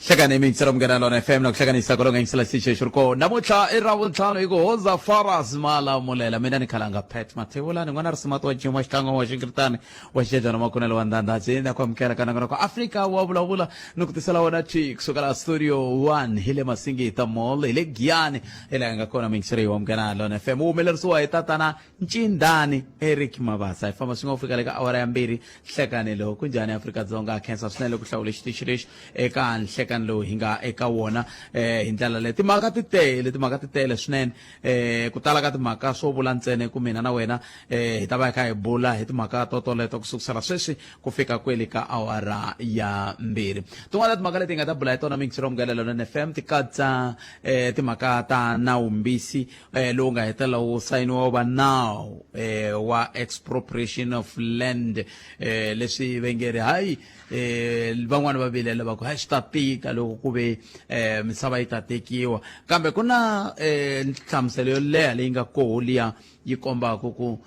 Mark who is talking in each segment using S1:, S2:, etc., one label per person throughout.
S1: Hlekani mixero Munghana Lona FM na ku hlanganisa kolonga yingisela xitichi xi ri kona namuntlha i Ravuntlhanu hi ku hoza Faras Malamulela. Mina ni khalanga Pat Mathebulani, n'wana risimati wa Jim wa Xitlangwa wa Xingiritani wa Xijejana Makunelo wa Ndhandhazi, na ku amukela ka nongonoko Afrika wa vulavula ni ku tisela wona twi kusuka la Studio 1 hi le Masingita Mall hi le Giyani, hi laha nga kona mixero wa Munghana Lona FM wu humelerisiwa hi tatana Ncindani Eric Mabasa. Hi famba swin'we ku fika le ka awara ya 2 nhlekani lowu. Ku njhani Afrika-Dzonga? Khensa swinene ku hlawula xitichi lexi eka nhlekani lowu hi nga eka wona. Hi ndlela leyi timhaka ti tele, timhaka ti tele swinene. Ku tala ka timhaka swo vula ntsena ku mina na wena hi ta va hi kha hi bula hi timhaka to toleto ku sukusela sweswi ku fika kwele ka awara ya 2. Tin'wana ta timhaka leti hi nga ta bula hi tona mixero Munghana Lonene FM ti katsa timhaka ta nawumbisi lowu nga hetelela wu sayiniwa wu va nawu wa expropriation of land, leswi va nge ri hayi, van'wani va vilela va ku hayi swi ta tika loko ku ve misava yi ta tekiwa, kambe ku na nhlamuselo yo leha leyi nga koho liya yi kombaka ku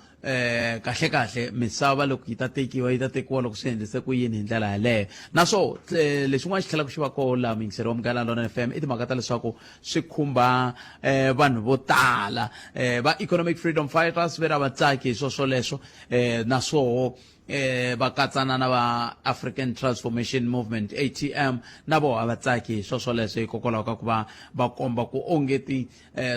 S1: kahle kahle misava loko yi ta tekiwa yi ta tekiwa loko swi endlise ku yini hi ndlela yaleyo. Naswo lexin'wana xi tlhelaka xi va koho laha muyingiseri wa Munghana Lona FM i timhaka ta leswaku swi khumba vanhu vo tala. Va Economic Freedom Fighters ve ra va tsaki hi swo swoleswo, naswoho va katsana na va African Transformation Movement ATM, na voho a va tsaki hi swo swoleswo, hikokwalaho ka ku va va komba ku ongeti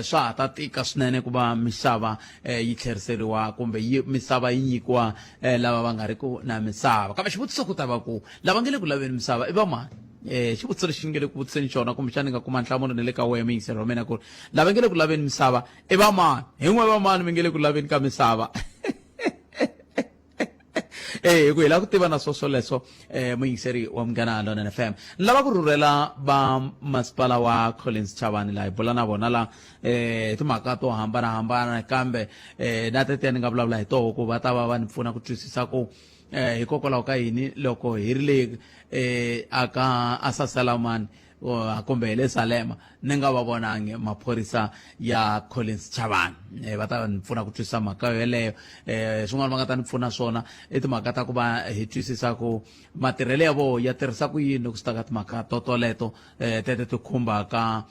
S1: swa ha ta tika swinene ku va misava yi tlheriseriwa kumbe yi misava yi nyikiwa lava va nga ri ku na misava. Kambe xivutiso ku ta va ku lava nge le ku laveni misava i va mani? Xivutiso lexi nge le ku vutiseni xona, kumbexana ni nga kuma nhlamulo ni le ka wehe muyingiseri wa mina, ku ri lava nge le ku laveni misava i va mani? Hi n'we va mani mi nge le ku laveni ka misava? Hi ku hi lava ku tiva na swo swoleswo. Muyingiseri wa Munghana Lona FM, ni lava ku rhurhela va masipala wa Collins Chavani laha hi bula na vona la timhaka to hambanahambana, kambe na tetiya ni nga vulavula hi toho ku va ta va va ni pfuna ku twisisa ku hikokwalaho ka yini loko hi ri le aka asasalamani kumbe hi le Salema ni nga va vonangi maphorisa ya Collins Chavani. Va ta ni pfuna ku twisisa mhaka yoleyo. Swin'wana va nga ta ni pfuna swona i timhaka ta ku va hi twisisa ku matirhelo ya voho ya tirhisa ku yini loko swi ta ka timhaka totoleto tete ti khumbaka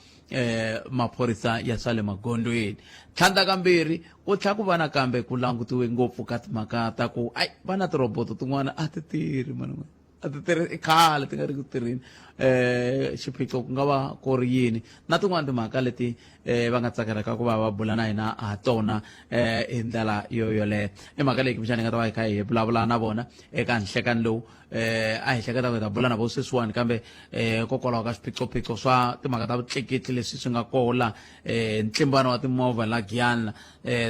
S1: maphorisa ya swa le magondzweni. Tlhandlakambirhi, ku tlhela ku va nakambe ku langutiwe ngopfu ka timhaka ta ku ai va na tirhoboto tin'wana a ti tirhi mani, a ti tirhi i khale ti nga ri ku tirheni, xiphiqo ku nga va ku ri yini, na tin'wana timhaka leti va nga tsakelaka ku va va bula na hina ha tona hi ndlela yo yoleyo. I mhaka leyi kumbexana hi nga ta va hi kha hi vulavula na vona eka nhlekani lowu. A hi hleketa ku hi ta bula na vo sweswiwani, kambe hikokwalaho ka swiphiqophiqo swa timhaka ta vutleketli leswi swi nga koho la, ntlimbano wa timovha la Giyani,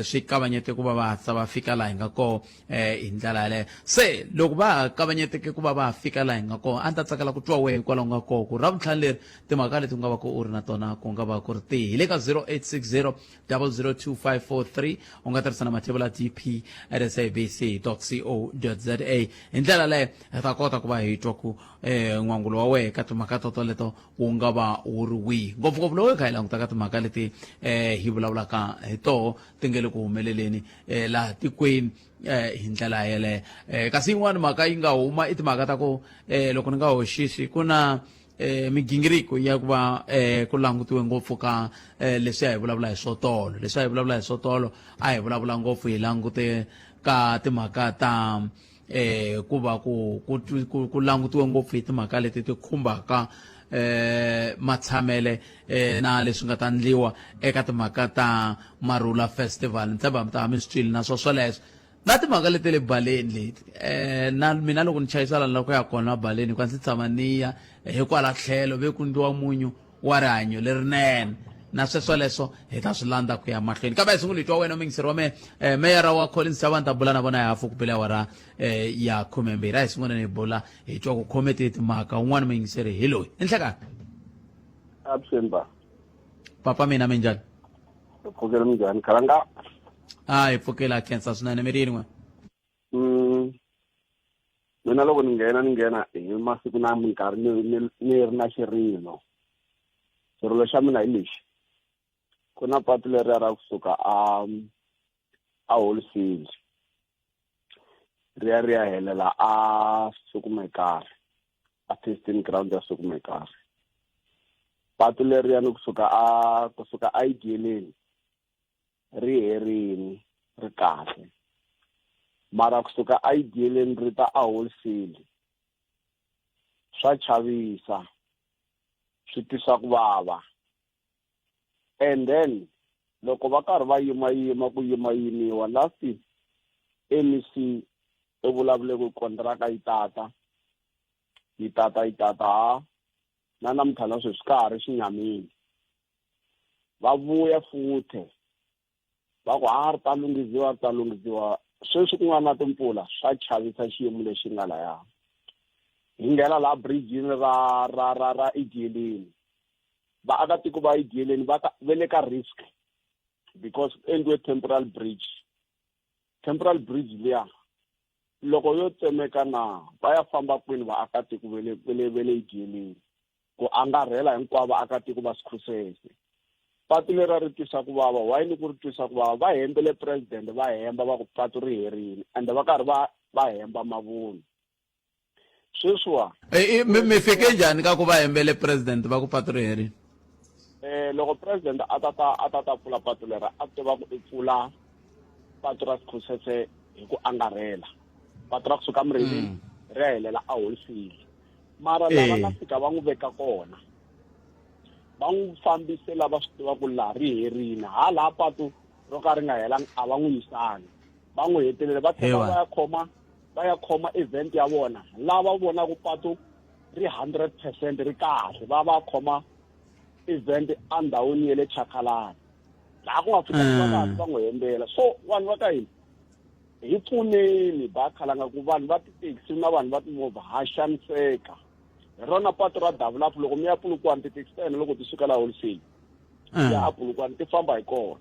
S1: swi kavanyete ku va va hatlisa va fika laha hi nga koho hi ndlela yaleyo. Se loko va ha kavanyeteke ku va va fika laha hi nga kona, a ni ta tsakela ku twa wehe hikwalaho nga koho ku Ravuntlhanu leri timhaka leti ku nga va ku u ri na tona ku nga va ku ri tihi. Hi le ka 0860 002543, u nga tirhisa na mathebula dp at sabc co za. Hi ndlela leyo hi ta kota ku va hi twa ku n'wangulo wa wehe ka timhaka totoleto wu nga va wu ri wihi, ngopfungopfu loko hi kha hi languta ka timhaka leti hi vulavulaka hi toho ti nge le ku humeleleni laha tikweni hi ndlela yeleyo. Kasi yin'wana mhaka yi nga huma i timhaka ta ku loko ni nga hoxisi ku na migingiriko ya ku va ku langutiwe ngopfu ka leswi a hi vulavula hi swotolo, leswi a hi vulavula hi swotolo, a hi vulavula ngopfu hi langute ka timhaka ta ku va ku ku ku ku langutiwe ngopfu hi timhaka leti ti khumbaka matshamele na leswi nga ta ndliwa eka timhaka ta Marula Festival. Ni tshemba mi ta mi swi twile na swo swoleswo na timhaka leti le baleni leti. Na mina loko ni chayisa lani la ku ya kona baleni, hikuva ndzi tshama ni ya hikwala tlhelo ve ku ndliwa munyu wa rihanyo lerinene, na sweswo leswo hi ta swi landza ku ya mahlweni. Kambe hi sungula hi twa wena muyingiseri wa mehe, meyara wa Collins Chavani ta bula na vona hi hafu ku bela awara ya 12. A hi sunguleni hi bula hi twa ku khome tihi timhaka. Un'wana muyingiseri hi loyi i nhlekani.
S2: Avuxeni ba.
S1: Papa mina, minjhani?
S2: Hi pfukele, minjhani khalanga?
S1: A hi pfukela, khensa swinene. Mi ri yini n'we?
S2: Mina loko ni nghena, ni nghena hi masiku na minkarhi ni ri na xirilo. Xirilo xa mina hi lexi: ku na patu leriya ra kusuka a wholesale ri ya ri ya helela a Sukumekari. A testing ground ya Soekmekaar. Patu leriyani kusuka a kusuka a Idyeleni ri herini ri kahle. Mara kusuka a Idyeleni ri ta a wholesale swa chavisa swi twisa ku vava. And then loko va karhi va yimayima ku yimayimiwa last MEC i vulavule ku kontraka yi tata yi tata yi tata ha na namuntlha na sweswi ka ha ri xinyamini va vuya futhe va ku ha ri ta lunghiziwa ri ta lunghiziwa sweswi ku nga na timpfula swa chavisa xiyimo lexi nga laya hi nghena laha bridgini ra ra ra ra idyeleni vaakatiko va idyeleni va va le ka risk because ku endliwe temporal bridge temporal bridge liya loko yo tsemeka na va ya famba kwini vaakatiko va le va le va le idyeleni ku angarhela hinkwavo vaakatiko va Sekhukhune. Patu leri a ri twisa ku vava why ni ku ri twisa ku vava va hembele president va hemba va ku patu ri herile ende va karhi va va hemba mavunwa sweswiwa
S1: eh, mi mi fike njhani ka ku va hembele president va ku patu ri herile
S2: eh loko president a ta ta a ta ta pfula patu leri a tiva ku i pfula patu ra Sekhukhune hi ku angarhela patu ra kusuka Murindzini mm. ri ya helela a wholesale mara lava nga fika va n'wi veka kona va n'wi fambise lava swi tiva ku laha ri herini hala patu ro ka ri nga helanga a va n'wi yisangi va n'wi hetelele va tlhela va ya khoma va ya khoma event ya vona lava vonaka patu ri 100% ri kahle va va khoma event endhawini ya le Chakalana laha ku nga fika va kahle va n'wi hembela so vanhu va ka hina hi pfuneni ba khalanga ku vanhu va tithekisi na vanhu va timovha ha xaniseka hi rona patu ra davulapu loko mi ya Polokwane tithekisi ta hina loko ti suka la wholesale ti ya a Polokwane ti famba hi kona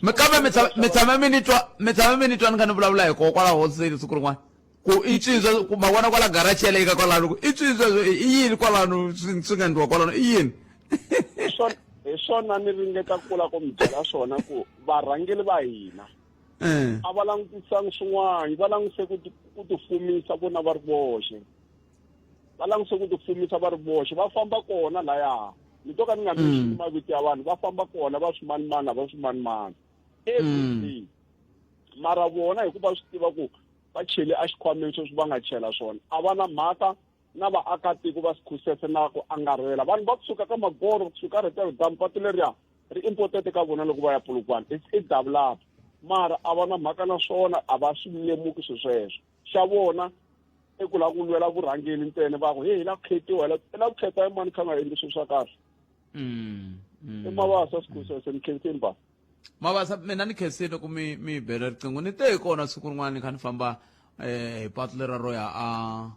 S1: mi kambe mi tshame mi ni twa mi tshame mi ni twa ni kha ni vulavula hi koho kwala wholesale siku rin'wana ku i swihi sweswo ku ma vona kwala garage yaleyo ka kwalano ku i swihi sweswo i yini kwalano swi swi nga endliwa kwalano i yini
S2: hi swona ni ringeta ku la ku mi byela swona ku varhangeri va hina eh. a va langutisangi swin'wana va langutise ku ku tifumisa vona va ri voxe va langutise ku tifumisa va ri voxe va famba kona laya ni to ka ni nga mention mavito ya vanhu va famba kona va swimanimani a va swimanimani every day mara vona hikuva swi tiva ku va chele exikhwameni sweswi va nga chela swona a va na mhaka na vaakatiko va Sekhukhune na ku angarhela vanhu va kusuka ka Magoro kusuka Rotterdam patu leriya ri important ka vona loko va ya Polokwane it's i develop mara a va na mhaka na swona a va swi lemuki swi sweswo xa vona i ku lava ku lwela vurhangeri ntsena va ku hey hi lava ku khetiwa hi lava ku kheta i mani kha nga endli swilo swa kahle i Mabasa Sekhukhune ni khensini ba
S1: Mabasa mina ni khensile ku mi mi bela riqingho ni te hi kona siku rin'wana ni kha ni famba eh hi patu lera ro ya a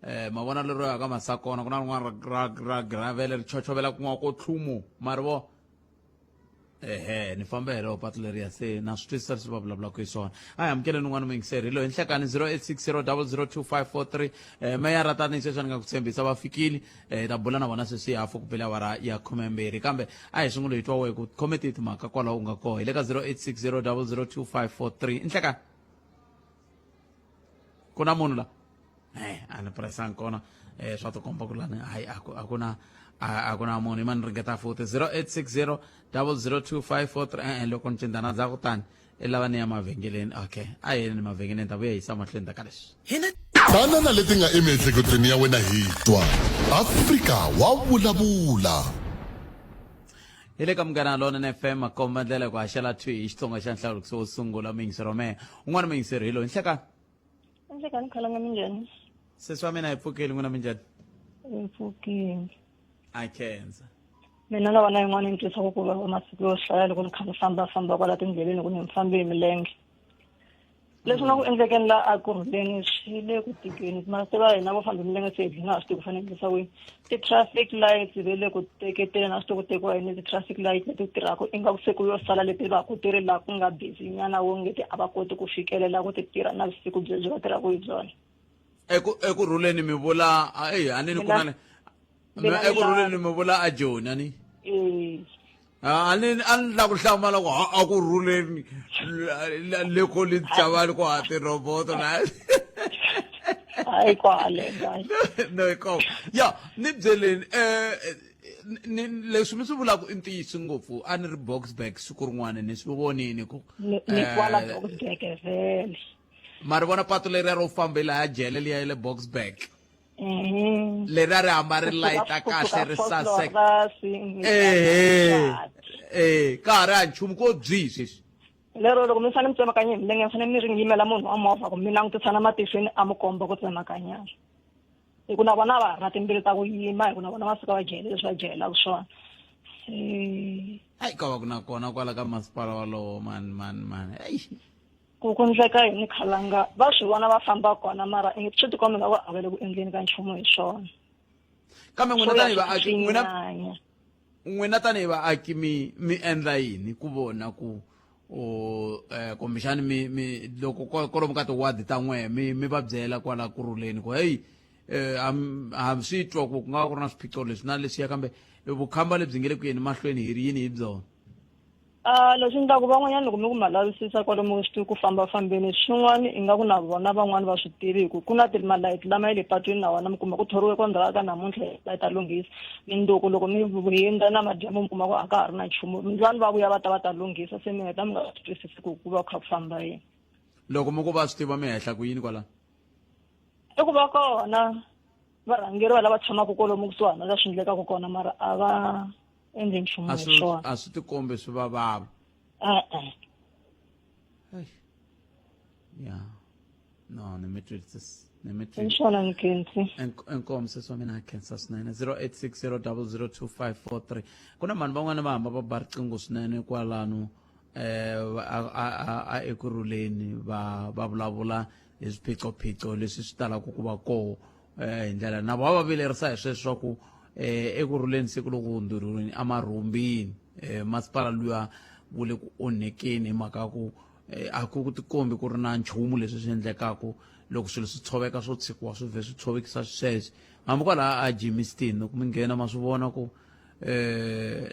S1: eh ma vona lero ya ka Masakona ku na rin'wana ra ra gravel ri chochovela kun'wana ko tlhumu mari vo ehe ni famba hi rero patu leriya se na swi twisisa leswi va vulavulaka hi swona a hi amukeleni un'wana muyingiseri hi loyi nhlekani 0860 002543 eh, meyara tanihi sweswi ni nga ku tshembisa va fikile eh, hi ta bula na vona sweswi hafu ku bela awara ya 12 kambe a hi sungule hi twa wehe ku khome tihi timhaka kwalaho u nga koho hi le ka 0860 002543 nhlekani ku na munhu la eh a ni presang kona eh swa tikomba ku lani hayi a ku a ku na a ku na munhu imani ringeta futhi 0860 002543 eh loko ni cindana dza ku tani i lava ni ya mavhengeleni okay a yeni mavhengeleni ta vuya yisa mahlweni ta ka leswi
S3: hina tana na leti nga emiehleketweni ya wena hi twa Afrika wa vulavula
S1: hi le ka Munghana Lonene FM makomba ndlela ku haxela thwi hi Xitsonga xa nhlawulikiso wo sungula muyingiseri wa mehe un'wana muyingiseri hi loyi nhlekani
S4: Nhlekani khalanga minjhani
S1: sesi wa mina hi pfukile n'wina minjhani
S4: hi pfukile
S1: a khensa
S4: mina na vana yin'wana ni twisaka ku vava masiku yo hlaya loko ni kha ni fambafamba kwala tindleleni ku ni ni fambe hi milenge leswi nga ku endlekeni la a kurhuleni swi le ku tikeni mara se va hina vo famba milenge se hi dlina a swi tivi ku fanele endlisa wini ti-traffic lights ve le ku teketeni a swi tivi ku tekiwa yini ti-traffic light leti tirhaka ingaku se ku yo sala leti va ku ti ri laha ku nga busy nyana wongeti a va koti ku fikelela ku ti tirha na vusiku byebyo va tirhaka hi byona
S1: eku ekurhuleni mi vula eyi a ni ni ku na ekurhuleni mi vula a joni a ni
S4: ee
S1: a ni a ni la ku hlamala ku a ku rhuleni le ko li chavani ku ha tirhoboto na
S4: Hayi kwale guys.
S1: No hi kona ya ni byeleni ni leswi mi swi vulaka i ntiyiso ngopfu. A ni ri Boksburg siku rin'wana, ni swi vonini ku
S4: Ni kwala Boksburg vhele.
S1: Ma ri vona patu leriya ro famba laya jele liya ya le Boksburg, leriya ri hamba ri layita kahle, ri saseka. Ehe, eh, ka ha ri ha nchumu ko byi sweswi.
S4: Lero loko mi fanele mi tsemakanya hi milenge, mi fanele mi ri yimela munhu wa movha ku mi langutisana matihlweni, a mi komba ku tsemakanyana, hi ku na vona va ha ri na timbilu ta ku yima, hi ku na vona va suka va jele leswi va jelelaka swona.
S1: Hayi, ka va ku na kona kwala ka masipala walowo, mani mani mani, eyi.
S4: Ku ndleka yini khalanga, va swi vona va famba kona, mara i swi tikomba nga ku a va le ku endleni ka nchumu hi swona.
S1: Kambe n'wina tanihi vaaki, n'wina tanihi vaaki mi endla yini ku vona ku o kumbexani mi loko kwalomu ka tiwadi ta n'wehe mi va byela kwala Kurhuleni ku heyi, ha swi twa ku ku nga va ku ri na swiphiqo leswi na leswiya, kambe vukhamba lebyi nge le ku yeni mahlweni hi ri yini hi byona?
S4: A leswi endlaku van'wanyana loko mi ku ma lavisisa kwalomu swi ku fambafambeni swin'wana, ingaku na vona van'wani va swi tivi, hi ku ku na timalayiti lama ya le patwini na wona mi kuma ku thoriwe kontraka namuntlha va ta lunghisa, mindzuku loko mi hundza na madyambu mi kuma ku a ka ha ri na nchumu, mindlwani va vuya va ta va ta lunghisa, se mi heta mi nga swi twisisi ku ku va ku kha ku famba yini.
S1: Loko mi ku va swi tiva, mi hehla ku yini kwalano?
S4: I ku va kona varhangeri va lava tshamaka kwalomu kusuhana la swi endlekaka kona, mara a va endli nchumu
S1: a
S4: hi
S1: swi
S4: swona.
S1: A swi tikombi swi va vava.
S4: E-e.
S1: Ya, no, ni mi twisisi, ni mi
S4: Hi
S1: twisisi.
S4: swona, Nkhensi.
S1: Inkomu sesi wa mina, ha khensa swinene. 0860002543. Ku na vanhu van'wana va hamba va ba riqingho swinene kwalano a Ekurhuleni, va vulavula hi swiphiqophiqo leswi swi talaka ku va koho hi ndlela na va va vilerisa hi sweswo swa ku Ekurhuleni siku loko hundzuriwini emarhumbini, masipala luya wu le ku onhekeni hi mhaka ya ku a ku tikombi ku ri na nchumu leswi swi endlekaku loko swilo swi tshoveka, swo tshikiwa swi vhe swi tshovekisa sweswo. Hambi kwalaha a Germiston, loko mi nghena ma swi vona ku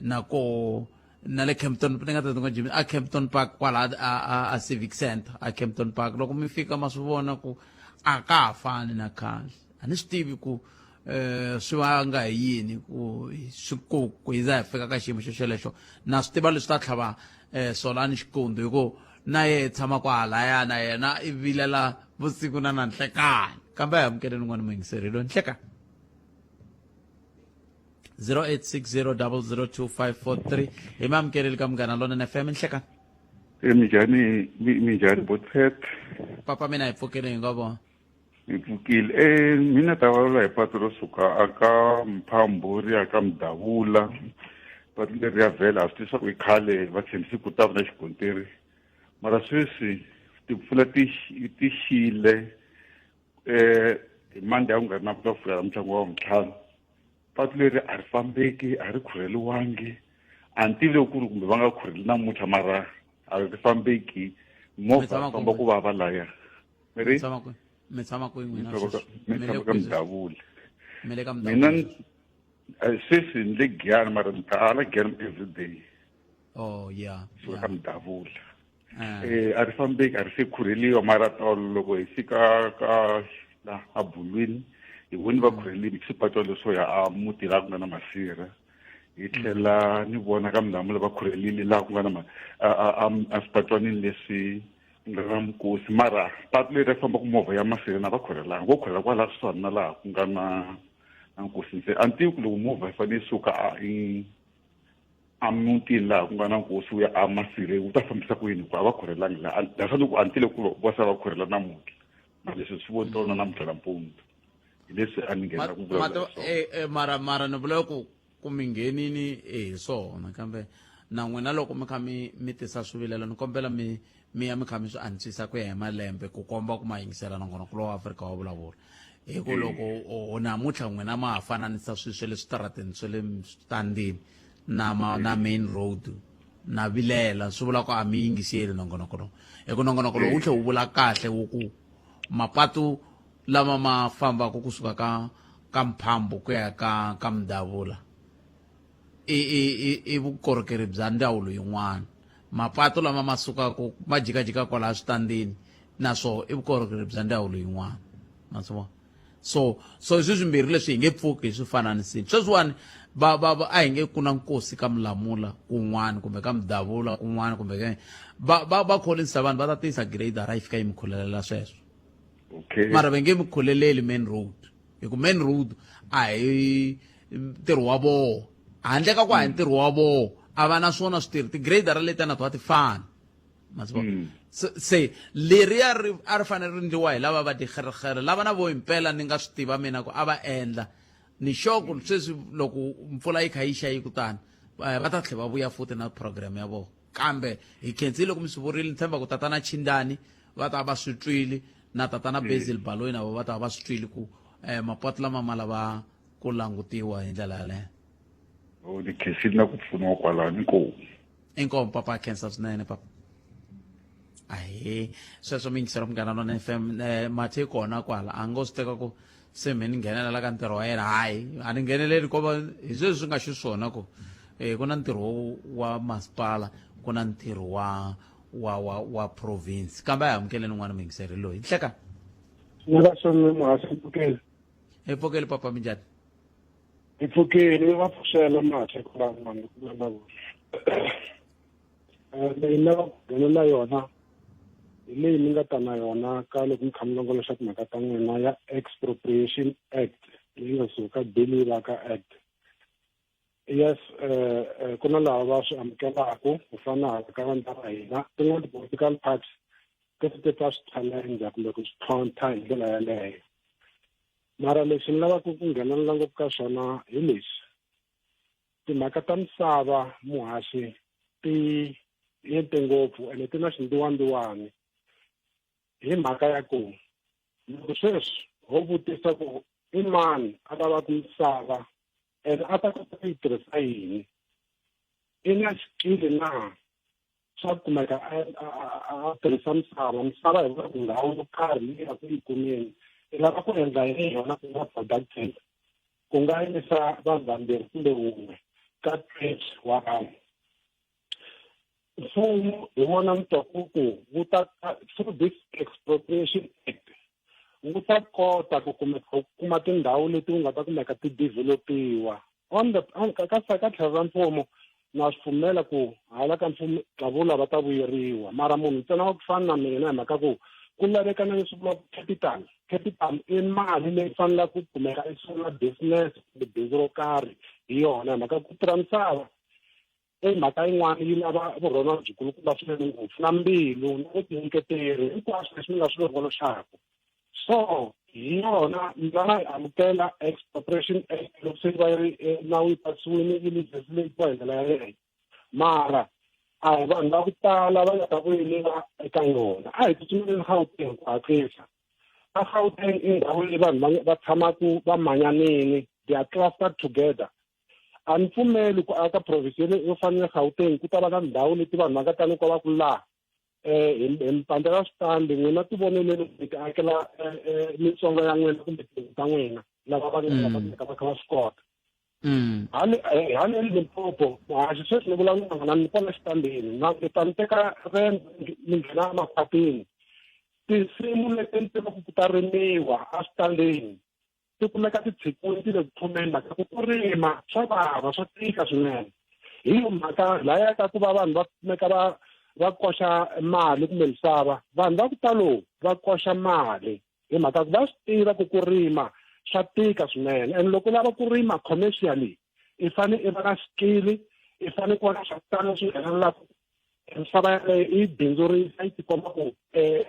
S1: na koho na le Kempton, ni nga ta nga Jimmy, a Kempton Park kwala a Civic Center a Kempton Park, loko mi fika ma swi vona ku a ka ha fani na khale. A ni swi tivi ku swi vanga hi yini ku swi ku hi za hi fika ka xiyimo xo xelexo. Na swi tiva leswi ta tlhava Solani Xikundu, hi ku na yehe tshama kwahalaya, na yena i vilela vusiku na nanhlekani. Kambe a hi amukeleni un'wana muyingiseri loyi. Nhlekani. 0860002543, hi mi amukeleli ka Munghana Lonene FM. Nhlekani.
S5: E minjhani, minjhani botpet?
S1: Papa mina, hi pfukile, hi nga vona.
S5: Hi pfukile. Mina ta vulavula hi patu ro suka aka Mphambo ri ya ka Mudavula. Patu leri ya vhela ha swi tiva swa ku i khale va tshembisi ku ta va na xikontiri, mara sweswi timpfula ti xile hi Mande ya ku nga ri na ku ta fika namuntlha wa vuntlhanu, patu leri a ri fambeki, a ri khurheliwangi. A ni tivi loko ku ri kumbe va nga khurheli namuntlha, mara a ri fambeki, movha
S1: tshama
S5: famba
S1: kun'we?
S5: Ku vava laya mi ri.
S1: Mi tshama kwihi? Mi tshama kwihi
S5: Mi
S1: n'wina
S5: tshama
S1: sweswi?
S5: mi
S1: Mi le
S5: tshama ka
S1: kwihi sweswi?
S5: Mudavula.
S1: Mi le ka
S5: Mina
S1: Mudavula sweswi?
S5: Sweswi ni le Giyani, mara ni ta ala Giyani everyday.
S1: Oh yeah.
S5: Suka ka Mudavula.
S1: Ah.
S5: A ri fambeki, a ri se khurheliwa, mara tolo loko hi fika ka la a Bulwini hi voni va khurhelini swipatwa leswo ya a muti laha ku nga na masirha. Hi tlhela ni vona ka Mudamula va khurhelile laha ku nga na a swipatwanini leswi ku nga na mukosi, mara patu leri fambaka movha ya masirha na va khurhelanga, vo khurhela kwala kusuhani na laha ku nga na nkosi ntsena. A ni tivi ku loko movha yi fanele yi suka a mutini laha ku nga na nkosi wu ya a masirheni wu ta fambisa ku yini, hikuva a va khurhelangi laha. That's loko a ni tile ku va se va khurhela namuntlha, mara leswi swi voni tona namuntlha nampundzu, hi leswi a ni nghena ku vulavula hi swona.
S1: Mara ni vula ku mi nghenini hi swona, kambe na n'wina loko mi kha mi tisa swivilelo, ni kombela mi ya mi kha mi swi antswisa ku ya hi malembe, ku komba ku ma yingisela nongonoko lowa Afrika wa Vulavula, hi ku loko namuntlha n'wina ma ha fananisa swilo swa le switarateni swa le switandini na main road, na vilela, swi vula ku a mi yingiseli nongonoko lowu, hi ku nongonoko lowu wu tlhe wu vula kahle wu ku mapatu lama ma fambaka kusuka ka Mphambo ku ya ka Mudavula i vukorhokeri bya ndzawulo yin'wana, mapatu lama ma sukaka ma jikajika kwalaha switandini naswo i vukorhokeri bya ndzawulo yin'wana, ma swi vona. So so swi swimbirhi leswi hi nge pfuki hi swi fananisile. Sweswiwani va va va a hi nge ku na nkosi ka Mulamula kun'wana kumbe ka Mudavula kun'wana kumbe ka va va va Collins vanhu va ta tisa grader yi fika yi mi khulelela sweswo.
S5: Okay.
S1: Mara va nge mi khuleleli main road. Hi ku main road a hi ntirho wa voho. Handle ka ku a hi ntirho wa voho a va na swona switirhi ti-grader letiya na tona ti fani. Ma swi vona? Se leriya ri a ri fanele ri endliwa hi lava va tigerigere lava na vo himpela ni nga swi tiva mina ku a va endla ni sure ku sweswi loko mpfula yi kha yi xa yi kutani va ta tlhela va vuya futhi na program ya vona kambe hi khensile loko mi swi vurile ni tshemba ku tatana Chindani va ta va swi twile na tatana Basil Baloyi na vo va ta va swi twile ku mapatu lama ma lava ku langutiwa hi ndlela yaleyo.
S5: Oh, ni khensile na ku pfuniwa kwalano inkomu.
S1: Inkomu papa, khensa swinene papa. Ahee, sweswo mi yingisela Munghana Lonene FM. Mathe kona kwala a ngo swi teka ku se me ni nghenelela ka ntirho wa yena. Hayi, a ni ngheneleli ko va hi sweswi swi nga xiswona ku ku na ntirho wa masipala, ku na ntirho wa wa wa wa province. Kambe a hi amukeleni un'wana muyingiseri loyi. Nhleka.
S6: Ni va swona muhasi pfukeli.
S1: Hi pfukeli papa, minjhani?
S6: Hi pfukeli, ni va pfuxela mahlo kwalano vanhu ku na vona. Leyi ni lavaka ku nghenelela yona hi leyi mi nga ta na yona ka loko mi kha mi longoloxa timhaka ta n'wina ya Expropriation Act leyi nga suka bill yi va ka act. Yes, ku na lava va swi amukelaku ku fana na hala ka vandla ra hina tin'wana ti-political parties ti ti ta swi challenge kumbe ku swi tlhontlha hi ndlela yaleyo. Mara lexi ni lavaka ku nghenelela ngopfu ka swona hi lexi, timhaka ta misava muhaxi ti ente ngopfu ene ti na xindziwandziwani hi mhaka ya ku loko sweswi ho vutisa ku i mani a lavaka misava ene a ta kota ku yi tirhisa yini, i na xikili na swa ku kumeka a tirhisa misava. Misava hi vula ku ndhawu yo karhi leyi ya ku yi kumeni i lava ku endla yini hi yona ku nga productive, ku nga yimisa vanhu vambirhi kumbe wun'we ka 20 wa vanhu. Mfumo hi wona ni twaku ku wu ta through this Expropriation Act wu ta kota ku kumeka ku kuma tindhawu leti wu nga ta kumeka ti developiwa on the on ka ka ka tlhelo ra mfumo. Na swi pfumela ku hala ka mfumo qavula va ta vuyeriwa, mara munhu ntsena wa ku fana na mina hi mhaka ku ku laveka na leswi vuriwaka capital. Capital i mali leyi fanelaka ku kumeka i sungula business kumbe bindzu ro karhi hi yona, hi mhaka ku tirha misava i mhaka yin'wana yi lava vurhonwana byikulukumba swinene ngopfu na mbilu na vutinyiketeri hinkwaswo leswi mi nga swi longoloxaka. So hi yona mina na yi amukela Expropriation Act loko se yi va yi ri nawu yi pasiwile yi legislatiwa hi ndlela yaleyo, mara a hi vanhu va ku tala va nga ta vuyeriwa eka yona. A hi tsutsumeleni Gauteng ku hatlisa. A Gauteng i ndhawu leyi vanhu va tshamaka va manyanini, they are clustered together. A ni pfumeli ku aka province yo fana na Gauteng ku ta va na ndhawu leti vanhu va nga tani ku va ku laha hi mi pandzela switandi n'wina tivoneleni mi ti akela mitsongo ya n'wina kumbe tindlu ta n'wina lava va nga ta kumeka va kha va swi kota. Hale Limpopo muhaxi sweswi ni vulavula na n'wina ni kwala xitandini na ni ta ni teka riendzo ni nghena emakhwatini. Tinsimu leti ni tivaka ku ta rimiwa eswitandini ti kumeka ti tshikiwile ti le ku tlhumeni mhaka ku ku rima swa vava, swa tika swinene. Hi yo mhaka laya ka ku va vanhu va kumeka va va koxa mali kumbe misava, vanhu va ku talo va koxa mali hi mhaka ku va swi tiva ku ku rima swa tika swinene. And loko u lava ku rima commercially i fane i va na xikili, i fane ku va na swa ku tala leswi nghenelelaka misava yaleyo i bindzurisa yi tikomba ku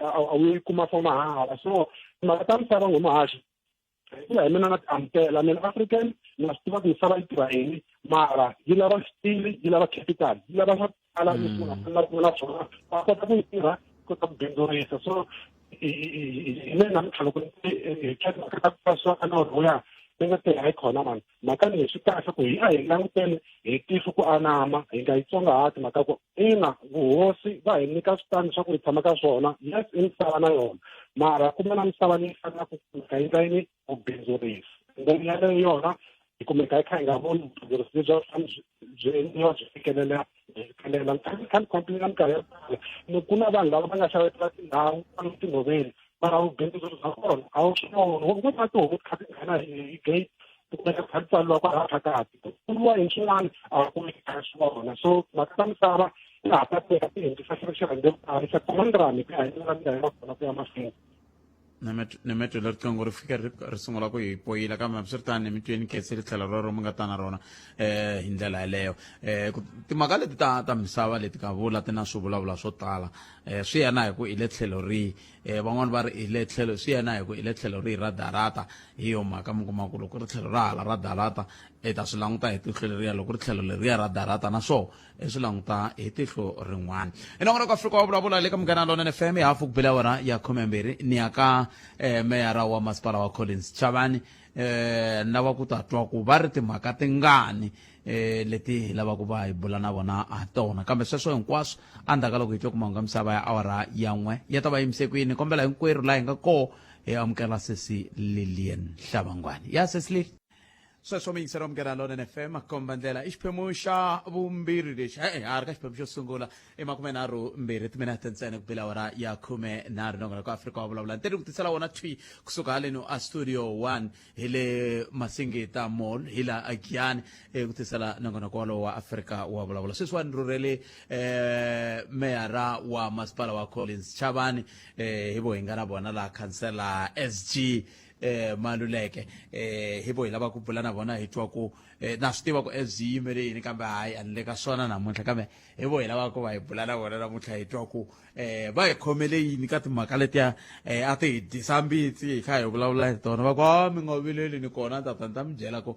S6: a wu yi kuma for mahala. So timhaka ta misava nghomuhaxi hikuva hi mina na ti amukela mina African na swi tiva ku misava yi tirha yini, mara yi lava xitili, yi lava capital, yi lava swa ku tala leswi munhu a fanelaka ku va na swona va kota ku yi tirha, kota ku bindzurisa. So hi mina namuntlha loko hi timhaka ta ku pasisiwa ka nawu lowuya ni nga te hayi khona mani mhaka leyi swi kahle ku hi a hi languteni hi tihlo ku anama, hi nga yi tsongahati mhaka ku ina vuhosi va hi nyika switandi swa ku hi tshama ka swona. Yes, i misava na yona, mara ku va na misava leyi fanelaka ku kumeka yi endla yini ku bindzurisa, then yaleyo yona hi kumeka hi kha hi nga voni vubindzurisi lebyi byi byi endliwa byi fikelela byi fikelela. Ni kha ni kha ni complaina minkarhi yo tala ni ku na vanhu lava va nga xavetela tindhawu kwala tinhoveni. Mara vubindzu bya kona a wu swi voni. Ku na tihomu ti kha ti nghena hi gate ti kumeka ti kha ti tswariwa kwalaha phakathi. Ku vuriwa yini swin'wana a wu kumeki kha swi vona. So timhaka ta misava ta ha ta teka ti hindzisa xirhendzevutani xa conundrum hi ku ya hi ndlela leyi nga kona ku ya mahlweni.
S1: Ni mi twile riqingho ri fika ri sungula ku hi poyila, kambe hambiswiritano ni mi twini khensile tlhelo rero mi nga ta na rona hi ndlela yeleyo. Timhaka leti ta misava leti ka vula ti na swivulavula swo tala. Swi ya na hi ku i le tlhelo rihi. Van'wani va ri i le tlhelo, swi ya na hi ku i le tlhelo rihi ra darata. Hi yo mhaka mi kuma ku loko ri tlhelo ra hala ra darata i ta swi languta hi tihlo leriya, loko ri tlhelo leriya ra darata na swoho i swi languta hi tihlo rin'wana. I nongonoko Afrika wa vulavula le ka Munghana Lonene FM hi hafu ku bile awara ya 12. Ni ya ka meyara wa masipala wa Collins Chavani, lava ku ta twa ku va ri timhaka tingani leti hi lavaka va hi bula na vona ha tona. Kambe sweswo hinkwaswo endzhaku ka loko hi twe ku mahungu ya misava ya awara ya 1 ya ta va yimise kwini. Kombela hinkwerhu laha hi nga koho hi amukela sesi Lilian Hlabangwani. Ya sesi Lili. Sweswo miyingiseri wa Munghana Lonene FM, komba ndlela i xiphemu xa vumbirhi lexi. E-e, ha ri ka xiphemu xo sungula. I 32 timinete ntsena ku bela awara ya 13. Nongonoko Afrika wa vulavula ntirhi ku tisela wona thwi kusuka haleno a Studio 1 hi le Masingita Mall hi la a Giyani, ku tisela nongonoko walowo wa Afrika wa vulavula. Sweswiwani rhurhele meyara wa masipala wa Collins Chavani, hi vo hi nga na vona laha khansela SG Maluleke. Hi vo hi lava ku bula na vona hi twa ku na swi tiva ku SG yimele yini, kambe hayi a ni le ka swona namuntlha, kambe hi vo hi lava ku va hi bula na vona namuntlha hi twa ku va hi khomele yini ka timhaka letiya a ti hi dyisa mbitsi hi kha hi vulavula hi tona. Va ku a mi nga vileli ni kona tata ni ta mi byela ku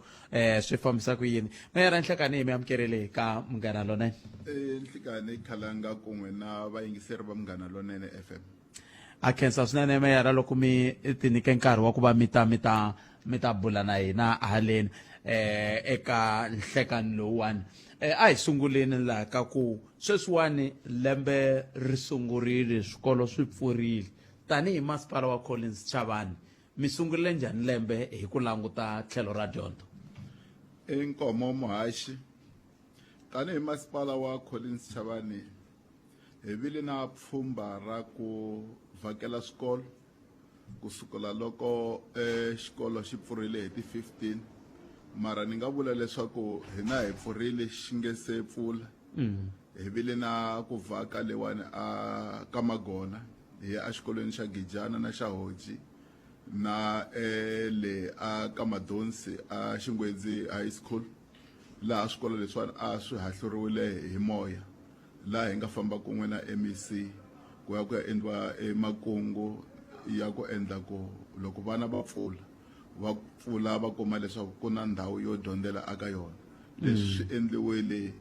S1: swi fambisa ku yini. Meyara, nhlekani hi mi amukerile ka Munghana Lonene.
S7: Nhlikani Khalanga kun'we na vayingiseri va Munghana Lonene FM.
S1: A khensa swinene meyara loko mi ti nyike nkarhi wa ku va mi ta mi ta mi ta bula na hina haleni eka nhlekani lowuwani. A hi sunguleni laha ka ku sweswiwani lembe ri sungurile, swikolo swi pfurile. Tanihi masipala wa Collins Chavani, mi sungurile njhani lembe hi ku languta tlhelo ra dyondzo?
S7: Inkomo muhaxi, tanihi masipala wa Collins Chavani hi vile na pfhumba ra ku vhakela swikolo kusukela loko xikolo xi pfurile hi ti 15, mara ni nga vula leswaku hina hi pfurile xi nge se pfula. Hi vile na ku vhaka lewani a ka Magona, hi ya exikolweni xa Gijana na xa Hoji, na le a ka Madonsi a Xingwedzi High School, laha swikolo leswiwani a swi hahluriwile hi moya, laha hi nga famba kun'we na MEC ku ya ku ya endliwa emakungu ya ku endla ku loko vana va pfula va pfula va kuma leswaku ku na ndhawu yo dyondzela aka yona. Leswi swi endliwile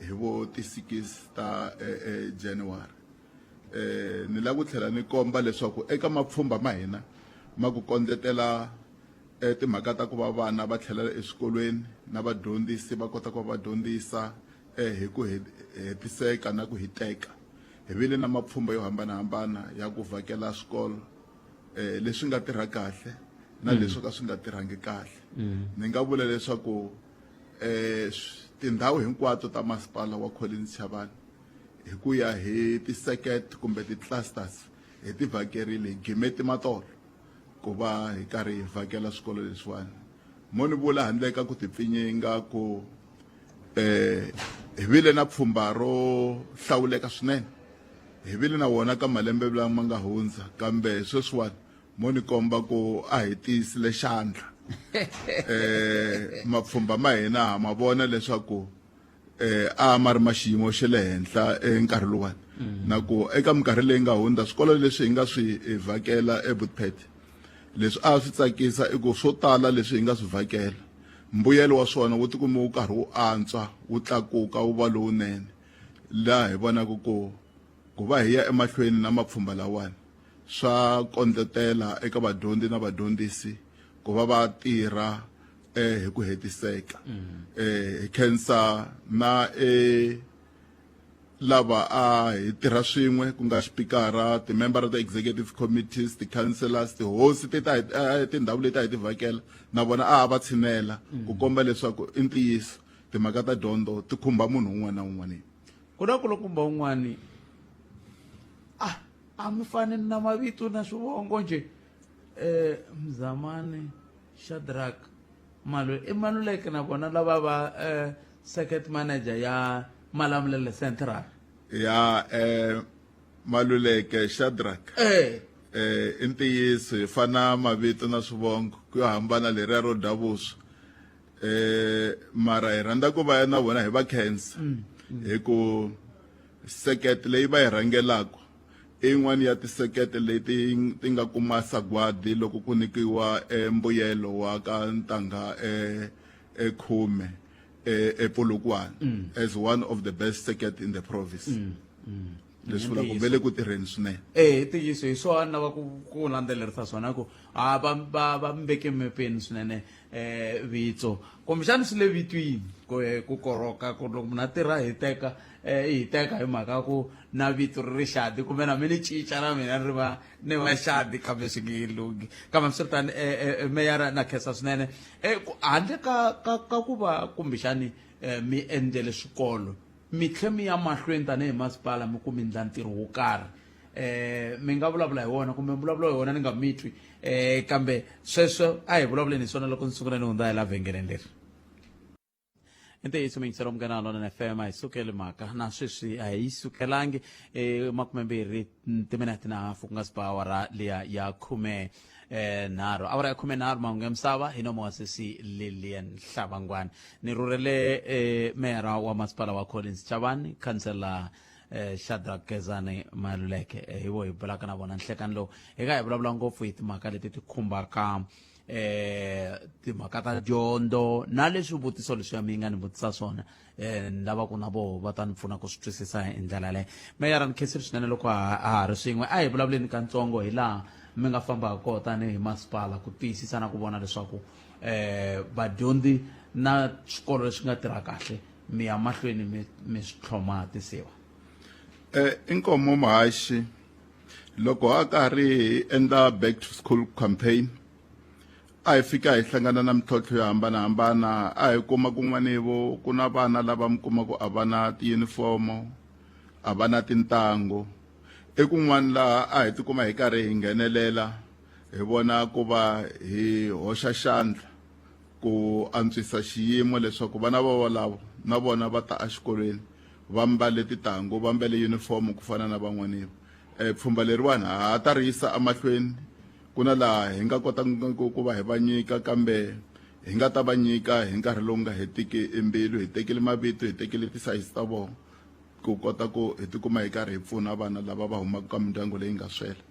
S7: hi vo ti 6 ta January. Ni lava ku tlhela ni komba leswaku eka mapfhumba ma hina ma ku kondletela timhaka ta ku va vana va tlhelela eswikolweni na vadyondzisi va kota ku va va dyondzisa hi ku hetiseka na ku hiteka. Hi vile na mapfhumba yo hambanahambana ya ku vhakela swikolo leswi nga tirha kahle na leswi ka swi nga tirhangi kahle. Ni nga vula leswaku tindhawu hinkwato ta masipala wa Collins Chavani hi ku ya hi ti-circuit kumbe ti-clusters hi ti vhakerile, hi gimete matolo ku va hi karhi hi vhakela swikolo leswiwani. Mo ni vula handle ka ku tipfinyinga ku hi vile na pfhumba ro hlawuleka swinene, hi vile na wona ka malembe lama nga hundza, kambe sweswiwani mo ni komba ku a hi tiyisile xandla. Mapfhumba ma hina ha ma vona leswaku a ma ri ma xiyimo xa le henhla nkarhi luwani, na ku eka minkarhi leyi nga hundza swikolo leswi hi nga swi vhakela eBoetpet, leswi a swi tsakisa i ku swo tala leswi hi nga swi vhakela mbuyelo wa swona wu tikuma wu karhi wu antswa, wu tlakuka, wu va lowunene, laha hi vonaka ku ku va hi ya emahlweni na mapfhumba lawani swa kondletela eka vadyondzi na vadyondzisi ku va va tirha hi ku hetiseka. Hi khensa na lava a hi tirha swin'we, ku nga xipikara, timembara ta executive committees, ti-councillors, tihosi ti ta tindhawu leti a hi ti vhakela na vona a va tshinela ku komba leswaku i ntiyiso timhaka ta dyondzo ti khumba munhu un'wana na un'wana.
S1: Ku na kulukumba un'wani A mi fani na mavito na swivongo njhe. Eh Mzamani Shadrack Malu i Maluleke na vona lava va eh circuit manager ya Malamulele Central.
S7: Ya eh Maluleke Shadrack.
S1: Eh
S7: Eh i ntiyiso hi fana mavito na swivongo ku yo hambana leriya ro dya vuswa. Eh mara hi rhandza ku va na vona hi va khensa hi ku sekete leyi va yi rhangelaka i yin'wana ya tisekete leti ti nga kuma sagwadi loko ku nyikiwa e mbuyelo wa ka ntangha e e khume e ePolokwane as one of the best circuit in the province. Leswi vulaka ku ve le ku tirheni swinene.
S1: Eh i ntiyiso hi swona ni lava ku ku landzelerisa swona ku a va va va mi veke mepeni swinene eh vitso kumbexani swi le vitwini ku eh, ku koroka ku loko munhu a tirha hiteka eh i hiteka hi mhaka ku na vito ri ri xadi kumbe na mina ni cinca na mina ri va ni va xadi kambe swi nge lunghi kambe hambiswiritano eh, eh, meyara na khensa swinene eh, handle ka ka ka ku va kumbexani eh, mi endlele swikolo mi tlhe mi ya mahlweni tanihi masipala mi ku mi ndla ntirho wo karhi eh mi nga vulavula hi wona kumbe mi vulavula hi wona ni nga mi twi eh kambe sweswo a hi vulavuleni hi swona loko ni sungula ni hundza hi la vhengeleni leri i ntiyiso miyingiselo munghana lonene fm a hi sukeli mhaka na sweswi a hi yi sukelangi e makumembirhi timinete na hafu ku nga si ba awara liya ya khume eh nharhu awara ya khume nharhu mahungu ya misava hi nomo wa sesi lilian hlavangwani ni rhurhele eh, meyara wa masipala wa collins chavani khansela eh, Shadrack Gezani Maluleke eh, hi vo hi bulaka na vona nhlekani lowu hi ka hi vulavula ngopfu hi timhaka leti ti khumbaka eh timhaka ta dyondzo na leswi vutiso leswiya mi nga ni vutisa swona eh ni lava ku na voho va ta ni pfuna ku swi twisisa hi ndlela yaleyo meyara ni khensile swinene loko ha ha ri swin'we a hi vulavuleni katsongo hi laha mi nga fambaka kona tanihi masipala ku tiyisisa na ku vona leswaku eh vadyondzi na swikolo leswi nga tirha kahle mi ya mahlweni mi mi swi tlhoma tisiwa
S7: Eh inkomo muhaxi loko ha karhi hi endla back to school campaign a hi fika hi hlangana na mintlhontlho yo hambanahambana a hi kuma kun'wani vo ku na vana lava mi kuma ku a va na tiyunifomo a va na tintangu i kun'wana laha a hi tikuma hi karhi hi nghenelela hi vona ku va hi hoxa xandla ku antswisa xiyimo leswaku vana va volavo na vona va ta exikolweni va mbale tintangu va mbale yunifomo ku fana na van'waniwa um pfhumba leriwani ha ha ta ri yisa emahlweni ku na laha hi nga kota ku va hi va nyika kambe hi nga ta va nyika hi nkarhi lowu nga hetiki embilu hi tekile mavito hi tekile tisayizi ta vona ku kota ku hi tikuma hi karhi hi pfuna vana lava va humaka ka mindyangu leyi nga swela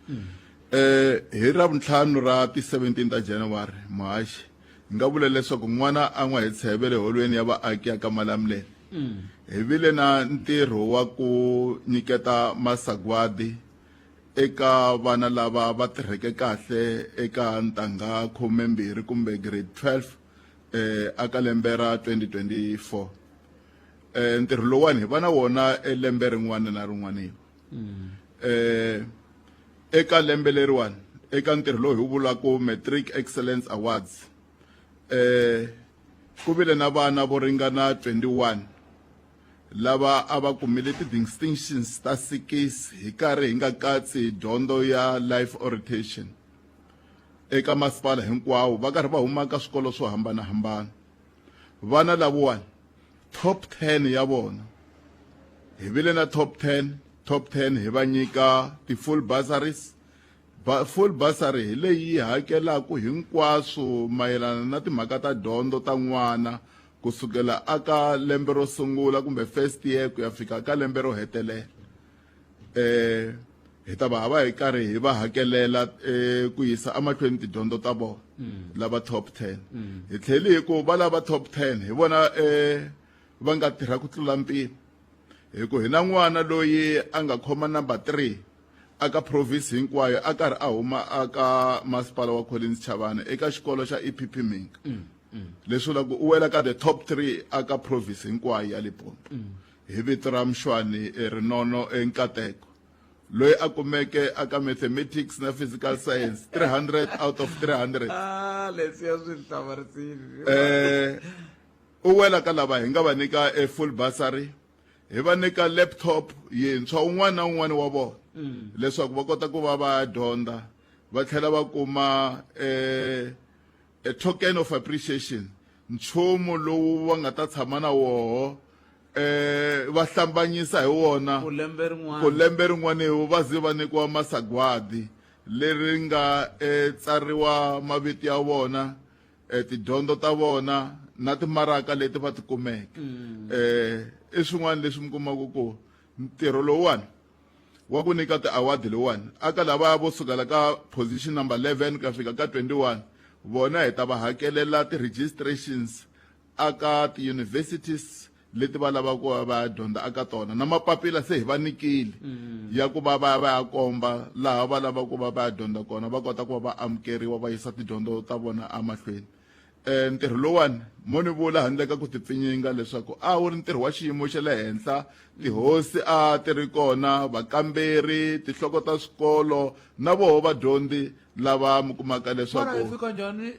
S7: eh hi ravuntlhanu ra ti 17 ta January muhaxi hi nga vula leswaku n'wana a n'wa hi tsheve le holweni ya vaaki ya ka Malamulele hi vile na ntirho wa ku nyiketa masagwadi eka vana lava va tirheke kahle eka ntangha khumembirhi kumbe grade 12 eh aka lembe ra 2024 eh ntirho lowani hi va na wona lembe rin'wana na rin'wana eh eka lembe leriwani eka ntirho lowu hi wu vulaka matric excellence awards eh ku vile na vana vo ringana 21 lava a va kumile ti-distinctions ta sikisi hi karhi hi nga katsi dyondzo ya life orientation eka masipala hinkwawo va karhi va huma ka swikolo swo hambanahambana vana lavawani top 10 ya vona hi vile na top 10 top 10 hi va nyika ti-full bursaries ba, full bursary hi leyi yi hakelaka hinkwaswo mayelana na timhaka ta dyondzo ta n'wana kusukela aka lembe ro sungula kumbe first year ku ya fika ka lembe ro hetelela eh hi ta va va hi karhi hi va hakelela eh ku yisa emahlweni tidyondzo ta vona lava top 10 hi tlheli hi ku va lava top 10 hi vona eh va nga tirha ku tlula mpimo hi ku hi na n'wana loyi a nga khoma number 3 aka province hinkwayo a karhi a huma aka masipala wa Collins Chavane eka xikolo xa EPP Minka leswi vulaka ku u wela ka the top 3 aka province hinkwayo ya Limpopo hi vito ra Mshwani Rinono Nkateko loyi a kumeke aka mathematics na physical science 300 out of 300
S1: ah leswiya swi hlamarisile
S7: eh u wela ka lava hi nga va nyika e full bursary. Hi va nyika laptop yintshwa un'wana na un'wana wa vona leswaku va kota ku va va dyondza, va tlhela va kuma a token of appreciation, nchumu lowu va nga ta tshama na woho va hlambanyisa hi wona
S1: ku lembe rin'wana,
S7: ku lembe rin'wana va ze va nyikiwa masagwadi leri nga tsariwa mavito ya vona, tidyondzo ta vona na timaraka leti va ti kumeke. I swin'wana leswi mi kumaka ku ntirho lowuwani wa ku nyika ti-award lowuwani aka lava vo sukela ka position number 11 ku ya fika ka 21, vona hi ta va hakelela ti-registrations aka ti-universities leti va lavaka ku va va ya dyondza aka tona, na mapapila se hi va nyikile ya ku va va ya va ya komba laha va lavaka ku va va ya dyondza kona, va kota ku va va amukeriwa va yisa tidyondzo ta vona emahlweni. Ntirho lowuwani mo ni vula handle ka ku tipfinyinga leswaku a wu ri ntirho wa xiyimo xa le henhla. Tihosi a ti ri kona, vakamberi, tinhloko ta swikolo na voho vadyondzi lava mi kumaka
S1: mara hi
S7: leswaku
S1: fika njhani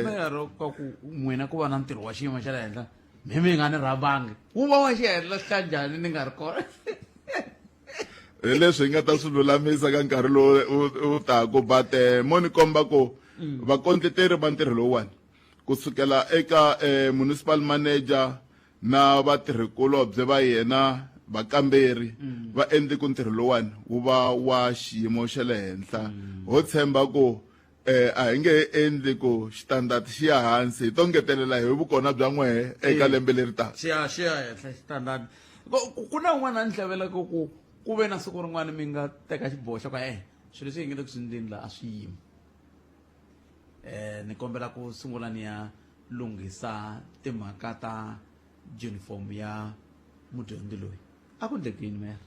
S1: meyara ka ku n'wina ku va na ntirho wa xiyimo xa le henhla, mi mi nga ni rhambangi, wu va wa xihenhla xa njhani ni nga ri kona?
S7: Hi leswi hi nga ta swi lulamisa ka nkarhi lowu wu taku, but mo ni komba ku vakondleteri va ntirho lowuwani kusukela eka municipal manager na vatirhikulobye va yena, vakamberi, va endli ku ntirho lowuwani wu va wa xiyimo xa le henhla. Ho tshemba ku a hi nge he endli ku xitandati xi ya hansi, hi to ngetelela hi vukona bya n'wehe eka lembe leri taka.
S1: Xi ya henhla xitandati. Ku na un'wana a ni hlavelaka ku ku ve na siku rin'wana mi nga teka xiboho xa ku swilo leswi hi nge le ku swi endleni laha a swi yimi, ni kombela ku sungula ni ya lunghisa timhaka ta uniform ya mudyondzi loyi. A ku endleki yini, mera?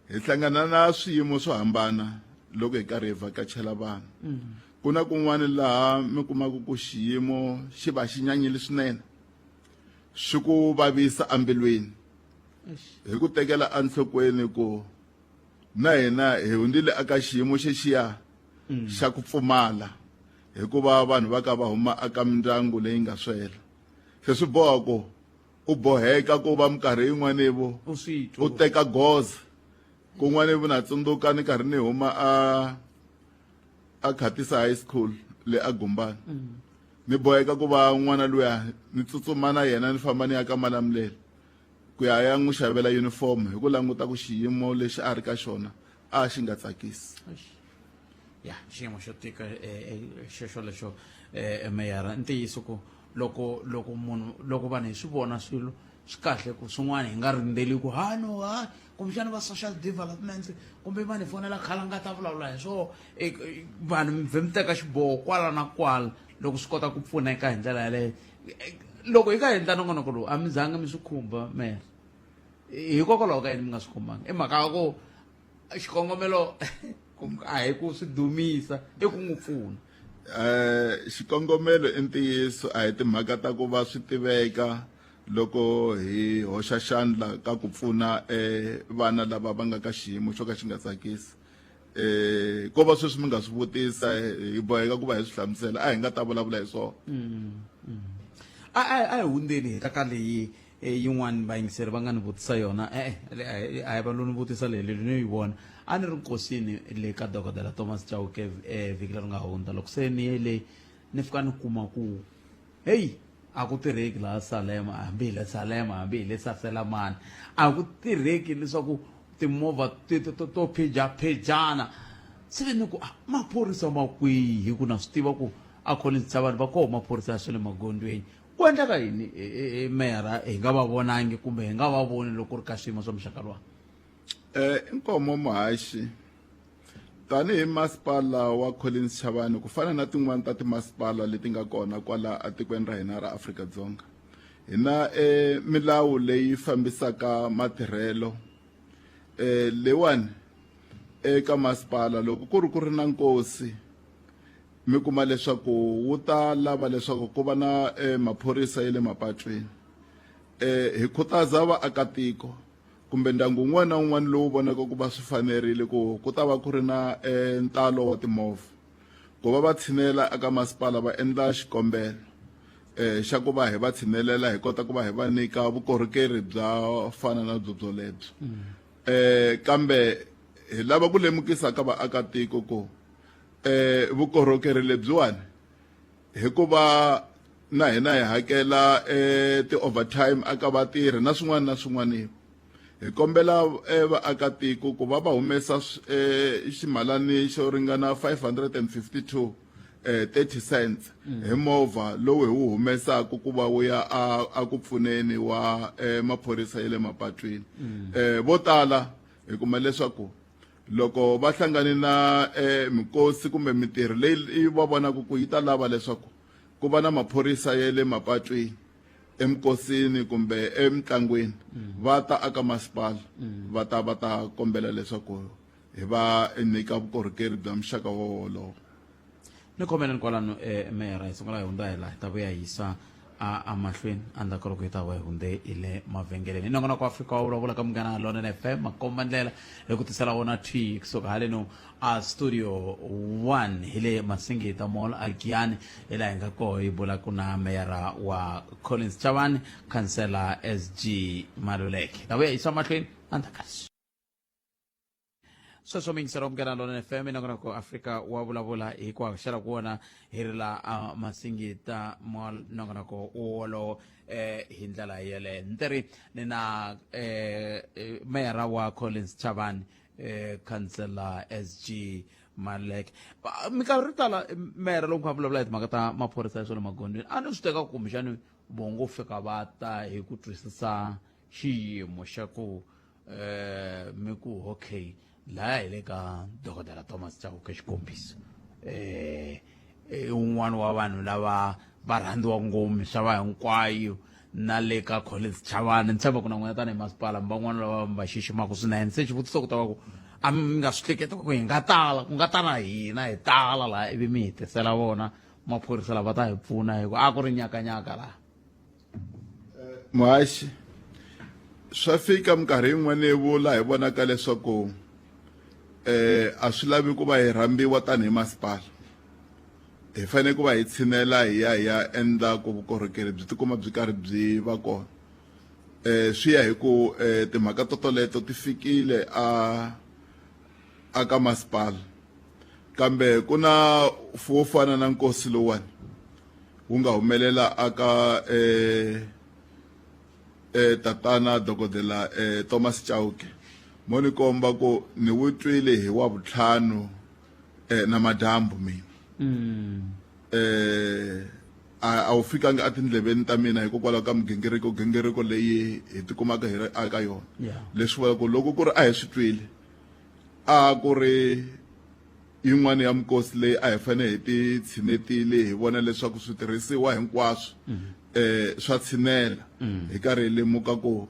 S7: Hi hlangana na swiyimo swo hambana loko hi karhi hi vhakachela vanhu. Ku na kun'wana laha mi kumaka ku xiyimo xi va xi nyanyile swinene, swi ku vavisa embilwini, hi ku tekela enhlokweni ku na hina hi hundzile aka xiyimo xexiya xa ku pfumala, hikuva vanhu va ka va huma aka mindyangu leyi nga swela. Se swi boha ku u boheka ku va minkarhi yin'wana vo
S1: u swi twa,
S7: u teka goza kun'wana. Vo na tsundzuka ni karhi ni huma a Khatisa High School le a Gumbani, ni boheka ku va n'wana luya ni tsutsuma na yena, ni famba ni ya ka Malamulele ku ya ya n'wi xavela uniform, hi ku languta ku xiyimo lexi a ri ka xona a xi nga tsakisi.
S1: Ya, xiyimo xo tika xexo lexo, meyara. Ntiyiso ku loko munhu, loko vanhu hi swi vona swilo swi kahle, ku swin'wana hi nga rindzeli ku ha no ha kumbexana va social development kumbe vanhu hi fonela khala nga ta vulavula hi swoho. Vanhu mi vhe mi teka xiboho kwala na kwala loko swi kota ku pfuneka hi ndlela yaleyo. Loko hi ka endla nongonoko lowu, a mi zanga mi swi khumba, meyara, hikokwalaho ka yini mi nga swi khumbanga? I mhaka ya ku xikongomelo a hi ku swi dumisa, i ku n'wi pfuna.
S7: Xikongomelo i ntiyiso a hi timhaka ta ku va swi tiveka loko hi hoxa xandla ka ku pfuna vana lava va nga ka xiyimo xo ka xi nga tsakisi. Ko va sweswi mi nga swi vutisa, hi boheka ku va hi swi hlamusela, a hi nga ta vulavula hi swona.
S1: A hi hundzeni hi ta ka leyi yin'wani vayingiseri va nga ni vutisa yona. E-e, a hi va lo ni vutisa leyi, leyi ni yi vona a ni ri nkosini le ka Dokodela Thomas Chauke vhiki leri nga hundza. Loko se ni ye le, ni fika ni kuma ku heyi, a ku tirheki laha Salema, hambi hi le Salema, hambi hi le Saselamani, a ku tirheki, leswaku timovha to phijaphijana. Se ni ku, ah, maphorisa ma kwihi? Hi ku na swi tiva ku a Collins Chavani va koho maphorisa ya swa le magondzweni. Ku endleka yini, meyara, hi nga va vonangi kumbe hi nga va voni loko ku ri ka swiyimo swa muxaka luwa?
S7: Inkomo muhaxi, tanihi masipala wa Collins Chavani, ku fana na tin'wana ta timasipala leti nga kona kwala etikweni ra hina ra Afrika-Dzonga, hi na milawu leyi fambisaka matirhelo leyiwani eka masipala. Loko ku ri na nkosi, mi kuma leswaku wu ta lava leswaku ku va na maphorisa ya le mapatwini. Hi khutaza vaakatiko kumbe ndyangu wun'wana na wun'wana lowu vonaka ku va swi fanerile ku ku ta va ku ri na ntalo wa timovha, ku va va tshinela eka masipala va endla xikombelo. eh xa ku va hi va tshinelela hi kota ku va hi va nyika vukorhokeri bya fana na byo byolebyo eh kambe hi lava ku lemukisa ka vaakatiko ku eh vukorhokeri lebyiwani hikuva na hina hi hakela eh ti-overtime aka vatirhi na swin'wana na swin'wana hi kombela eh, vaakatiko ku va va humesa eh, ximalani xo ringana 552 eh, 30 cents hi movha lowu hi wu humesaka ku va wu ya a, a ku pfuneni wa eh, maphorisa ya le mapatwini eh, vo tala hi kuma leswaku loko va hlangane na eh, mikosi kumbe mintirho leyi va vonaka ku yi ta lava leswaku ku va na maphorisa ya le mapatwini emikosini kumbe emitlangwini va ta aka masipala va ta va ta kombela leswaku hi va nyika vukorhokeri bya muxaka wolowo.
S1: Ni khomeleni kwalano eh, meyara hi sungula hi hundza hi laha hi ta vuya hi yisa a emahlweni endzhaku ka loko hi ta va hi hundze hi le mavhengeleni. I nongonoko wa Afrika wa vulavula ka Munghana Lonene FM makomba ndlela hi ku tisela wona thwi kusuka haleno a studio 1 hi le Masingita Mall a Giyani hi laha hi nga koho hi bulaka na meyara wa Collins Chavani khansela SG Maluleke. Hi ta vuya hi yisa mahlweni endzhaku ka leswi. Sweswo miyingiselo wa Munghana Lonene FM nongonoko Afrika wa vulavula hi ku haxela ku wona hi ri la a Masingita Mall nongonoko wolowo eh hi ndlela yeleyo ni teri ni na eh meyara wa Collins Chavani eh khansela SG Maluleke. Minkarhi yo tala meyara loko a vulavula hi timhaka ta maphorisa ya swa le magondzweni a ni swi teka kumbexani vongo fika va ta hi ku twisisa xiyimo xa ku eh mi ku okay laya hi le ka dokodela Thomas Chauke xikombiso eh i un'wana wa vanhu lava va rhandziwa ngopfu misava hinkwayo na le ka Collins Chavani ni tshemba ku na n'wina tanihi masipala mi van'wana lava mi va xiximaka swinene se xivutiso ku ta va ku a mi nga swi hleketi ku hi nga tala ku nga ta na hina hi tala laha ivi mi hi tisela vona maphorisa lava ta hi pfuna hi ku a ku ri nyakanyaka laha.
S7: Muhaxi swa fika minkarhi yin'wana yi vula hi vonaka leswaku eh a swi lavi ku va hi rhambiwa tanihi masipala hi fanele ku va hi tshinela hi ya hi ya endla ku vukorhokeri byi tikuma byi karhi byi va kona eh swi ya hi ku eh timhaka totoleto ti fikile a a ka masipala kambe ku na wo fana na nkosi lowuwani wu nga humelela aka eh, eh, tatana dokodela eh, Thomas Chauke mo ni komba ku ni wu twile hi wa vutlhanu eh, na madyambu mina eh a wu fikanga etindleveni ta mina hikokwalaho ka migingiriko gingiriko leyi hi tikumaka hi ri aka yona leswi vulaka ku loko ku ri a hi swi twile a ku ri yin'wana ya mikosi leyi a hi fanele hi ti tshinetile hi vona leswaku switirhisiwa hinkwaswo eh swa tshinela hi karhi hi lemuka ku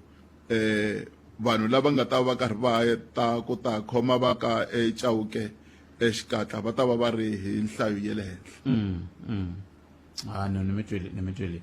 S7: eh vanhu lava nga ta va karhi va ta ku ta khoma va ka eChauke exikatla va ta va va ri hi nhlayo ya le henhla.
S1: Ah, no, ni mi twile ni mi twile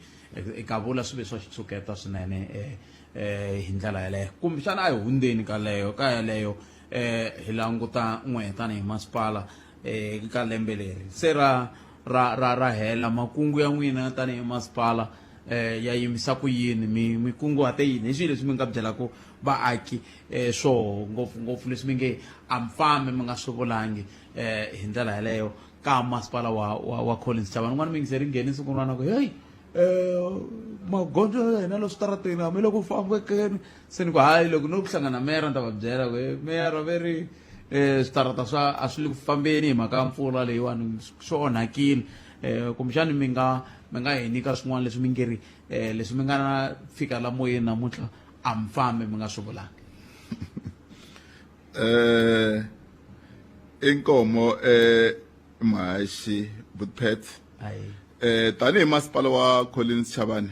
S1: ka vula swi ve swa xitshuketa swinene eh eh hi ndlela yaleyo kumbexana a hi hundzeni ka leyo ka yaleyo eh hi languta n'we tanihi masipala eh ka lembe leri se ra ra ra ra hela makungu ya n'wina tanihi masipala eh ya yimisa ku yini mi mi kunguhate yini hi swihi leswi mi nga byelaka vaaki eh swoho ngopfu ngopfu leswi mi nge a mi fambi mi nga swi vulangi eh hi ndlela yaleyo ka masipala wa wa, wa Collins Chavani un'wana muyingiseri ngheni siku rin'wana ku heyi eh magondzo ya hina lo switarateni hambi loko fambekeni se ni ku hayi loko no ku hlangana meyara ni ta va byela ku meyara ve ri eh switarata swa a swi le ku fambeni hi mhaka ya mpfula leyiwani swi onhakile eh kumbexani mi nga mi nga hi nyika swin'wana leswi mi nge ri eh leswi mi nga na fika la moyeni namuntlha a mi fambi mi nga swi vulanga.
S7: Eh inkomo eh Mhaxi Butpet eh tanihi masipala wa Collins Chavani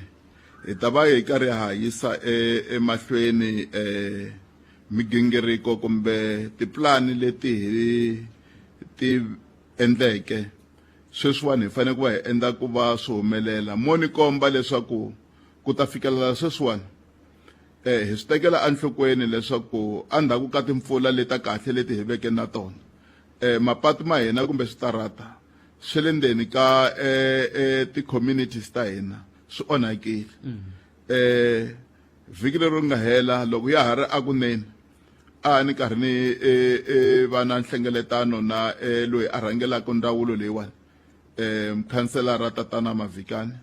S7: hi ta va hi karhi ha yisa emahlweni eh migingiriko kumbe tipulani leti hi ti endleke sweswiwani hi fanele ku va hi endla ku va swi humelela mo ni komba leswaku ku ta fikelela sweswiwani Eh, hi swi tekela enhlokweni leswaku endzhaku ka timpfula leta kahle leti hi veke na tona eh, mapatu ma hina kumbe switarata swi le ndzeni ka eh, eh, ti-communities ta hina. swi onhakile vhiki leri nga hela loko ya ha ri akunene a ni karhi ni e, e, va na nhlengeletano na e, loyi a rhangelaka ndzawulo leyiwani mukhanselara tatana Mavhikani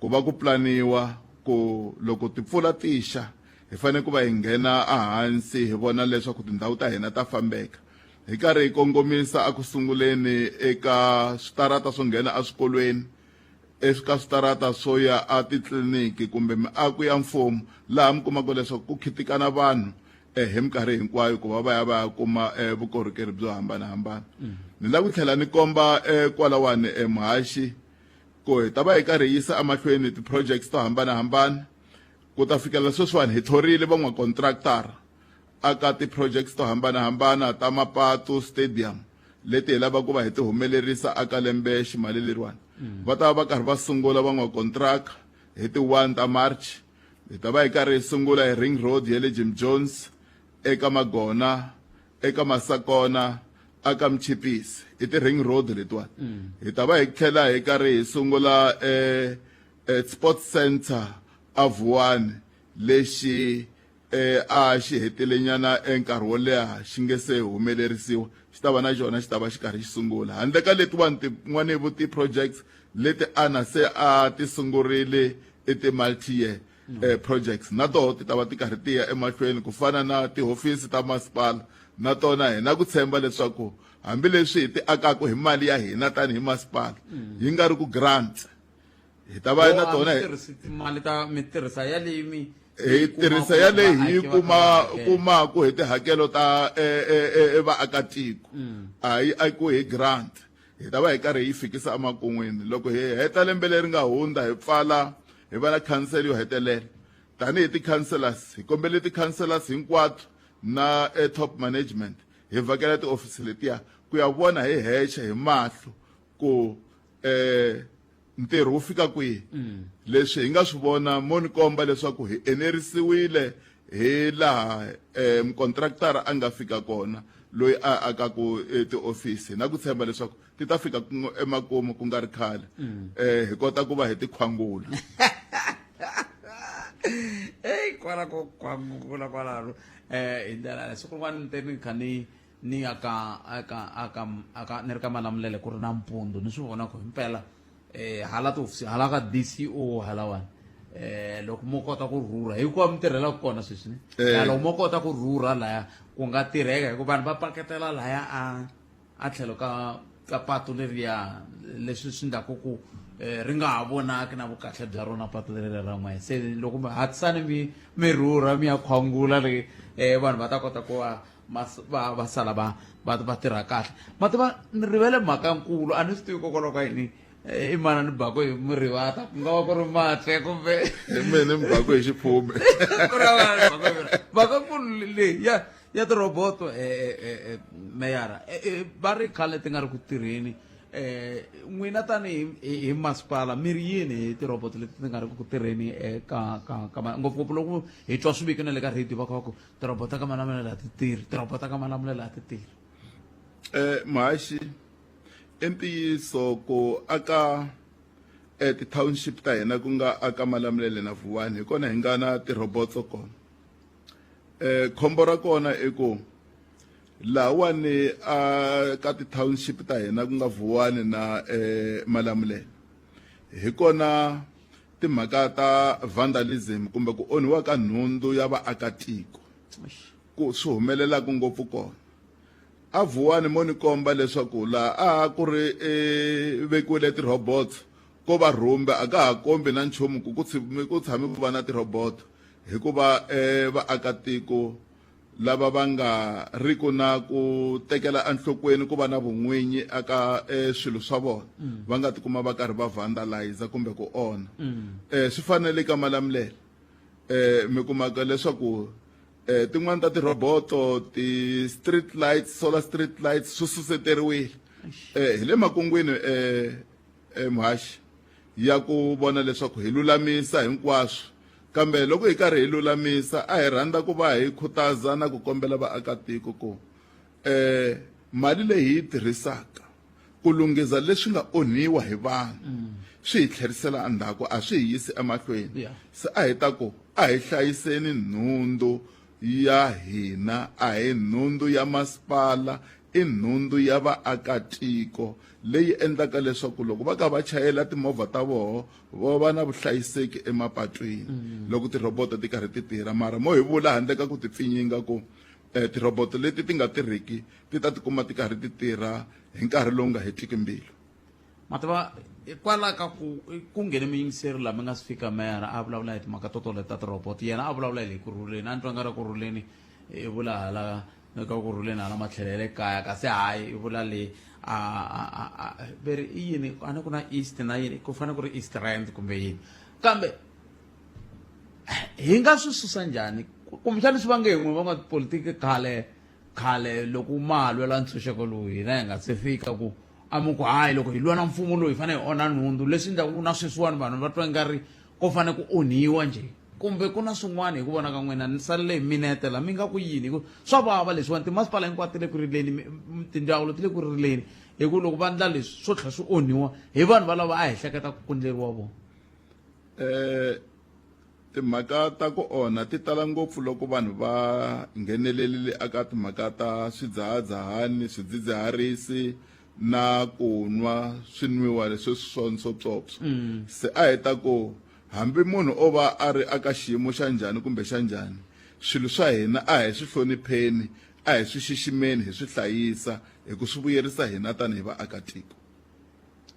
S7: ku va ku planiwa ku loko timpfula ti xa hi fanele ku va hi nghena ehansi hi vona leswaku tindhawu ta hina ta fambeka hi karhi hi kongomisa eku sunguleni eka switarata swo nghena eswikolweni eka switarata swo ya etitliliniki kumbe miako ya mfumo laha mi kumaka leswaku ku khitikana vanhu eh, hi minkarhi hinkwayo ku va va ya va ya kuma eh, vukorhokeri byo hambanahambana ni lava ku tlhela ni komba eh, kwalawani eh, muhaxi ku hi ta va hi karhi hi yisa emahlweni ti-projects to hambanahambana ku ta fikela sweswiwani hi thorile van'wakontraktara aka ti-projects to hambanahambana ta mapatu stadium leti hi lavaka ku va hi ti humelerisa aka lembe ximali leriwani va ta va va karhi va sungula van'wakontraka hi ti-1 ta March hi ta va hi karhi hi sungula hi ring road ya le Jim Jones eka Magona eka Masakona aka Mchipisi i ti-ring road letiwani hi ta va hi tlhela hi karhi hi sungula eh, eh, sports center avuwani lexi eh, a xi hetile nyana enkarhi wo leha xi nge se humelerisiwa xi ta va na xona xi ta va xi karhi xi sungula handle ka letiwani tin'wani vo ti-projects leti ana se a ti sungurile i ti-multi-year projects na toho ti ta va ti karhi ti ya emahlweni ku fana na tihofisi ta masipala na tona hi na ku tshemba leswaku hambileswi hi ti akaka hi mali ya hina tanihi masipala yi nga ri ku grant hi ta va na tona
S1: timali ta mi tirhisa ya leyi mi
S7: hi tirhisa ya leyi hi yi kuma kumaku hi tihakelo ta vaakatiko a yi akiwi hi grant hi ta va hi karhi hi yi fikisa emakun'wini loko hi heta lembe leri nga hundza hi pfala hi va na khansele yo hetelela tanihi ti-councellors hi kombele ti-councellors hinkwato na top management hi vhakela tihofisi letiya ku ya vona hi hexe hi mahlo ku eh ntirho wu fika kwihi leswi hi nga swi vona mo ni komba leswaku hi enerisiwile hi laha eh, mukontraktara a nga fika kona loyi a akaku eh, tihofisi na ku tshemba leswaku ti ta fika emakumu ku nga ri khale eh hi kota ku va hi tikhwangula
S1: eyi kwala ko khwangula kwalano eh hi ndlela siku rin'wana ni te ni kha ni ni ya ka aka aka aka ni ri ka malamulele ku ri na mpundzu ni swi vona ku himpela eh hala tihofisi hala ka DCO halawani eh loko mo kota ku rhurha hikuva mi tirhelaka kona sweswi ne ya loko mo kota ku rhurha laya ku nga tirheka hikuva vanhu va paketela laya a a tlhelo ka ka patu leriya leswi swi ndlaku ku eh, ri nga ha vonaki na vukahle bya rona patu leri ra n'we se loko mi hatlisani mi mi rhurha mi ya khwangula ri eh, vanhu va ta kota ku va va va sala va va va tirha kahle ma tiva ni rivele mhaka nkulu a ni swi tivi kokwalaho ka yini eh, i mana ni bako hi mi rivata ku nga va ku ri matle kumbe
S7: mina ni bako hi xiphume
S1: mhaka nkulu leyi ya ya tirhoboto eh, eh, meyara va ri khale ti nga ri ku tirheni eh n'wina tanihi hi masipala mi ri yini hi tirhoboto leti ti nga ri ku tirheni eka ka ka ngopfungopfu loko hi twa swiviko na le ka radio va kha va ku Tiroboto ta ka Malamulele a ti tirhi tiroboto ta ka Malamulele a ti tirhi
S7: eh muhaxi i ntiyiso ku aka eh ti-township ta hina ku nga aka Malamulele na Vuwani hi kona hi nga na tirhobotso kona eh khombo ra kona i ku lahawani a ka ti-township ta hina ku nga Vuwani na eh Malamulele hi kona Timhaka ta vandalism kumbe ku onhiwa ka nhundzu ya vaakatiko ku swi humelelaka ngopfu kona. A Vuwani mo ni komba leswaku laha a ku ri vekiwile ti-robots ko va rhumbi a ka ha kombi na nchumu ku ku ku tshame ku va na ti-robot hikuva vaakatiko lava va nga riku na ku tekela enhlokweni ku va na vun'winyi eka eh, swilo swa vona mm. va nga tikuma va karhi va vandalize kumbe ku onha mm. eh, swi fanele ka malamulele eh, mi kumaka leswaku eh, tin'wani ta tirhoboto ti-street lights solar street lights swi suseteriwile eh, hi le makungwini eh, eh, muhaxi ya ku vona leswaku hi lulamisa hinkwaswo kambe loko hi karhi hi lulamisa a hi rhandza ku va hi khutaza na ku kombela vaakatiko ku eh mali leyi hi yi tirhisaka ku lunghiza leswi nga onhiwa hi vanhu mm. swi hi tlherisela endzhaku a swi hi yisi emahlweni
S1: Yeah.
S7: se a hi ta ku a hi hlayiseni nhundzu ya hina a hi nhundzu ya masipala i nhundzu ya vaakatiko leyi endlaka leswaku loko va ka va chayela timovha ta voho vo va na vuhlayiseki emapatwini mm. loko tirhoboto ti karhi ti tirha mara mo hi vula handle ka ku ti pfinyinga ku eh, tirhoboto leti ti nga tirhiki ti ta tikuma ti karhi ti tirha hi nkarhi lowu nga hetiki mbilu
S1: mativa kwala ka ku ku nghene muyingiseri laha mi nga si fika meyara a vulavula hi timhaka to toleto ta tirhoboto yena a vulavula hi le kurhuleni a ni twa nga ri kurhuleni i vula hala ka kurhuleni hala matlhelo ya le kaya kasi hayi i vula le a a a ve ri i yini a ni ku na east na yini ku fanele ku ri east rand kumbe yini kambe hi nga swi susa njhani kumbexana swi vange hi n'we van'watipolitiki khale khale loko ma ha lwela ntshunxeko lowu hina hi nga se fika ku a mi ku hayi loko hi lwa na mfumo lowu hi fanele hi onha nhundzu leswi endlaku ku na sweswiwani vanhu va twa nga ri ko fanele ku onhiwa njhe kumbe ku na swin'wana hi ku vona ka n'wina ni salele hi minete la mi nga ku yini hi ku swa vava leswiwani timasipala hinkwato ti le ku rileni tindzawulo ti le ku rileni hi ku loko va ndla leswi swo tlhela swi onhiwa hi vanhu valava a hi hleketa ku kundleriwa vona
S7: eh timhaka ta ku onha ti tala ngopfu loko vanhu va nghenelelile eka timhaka ta swidzahadzahani swidzidziharisi na ku nwa swinwiwa leswi swontsopsopso mm. se a hi ta ku hambi munhu o va a ri aka xiyimo xa njhani kumbe xa njhani swilo swa hina a hi swi hlonipheni a hi swi xiximeni hi swi hlayisa hi ku swi vuyerisa hina tanihi vaakatiko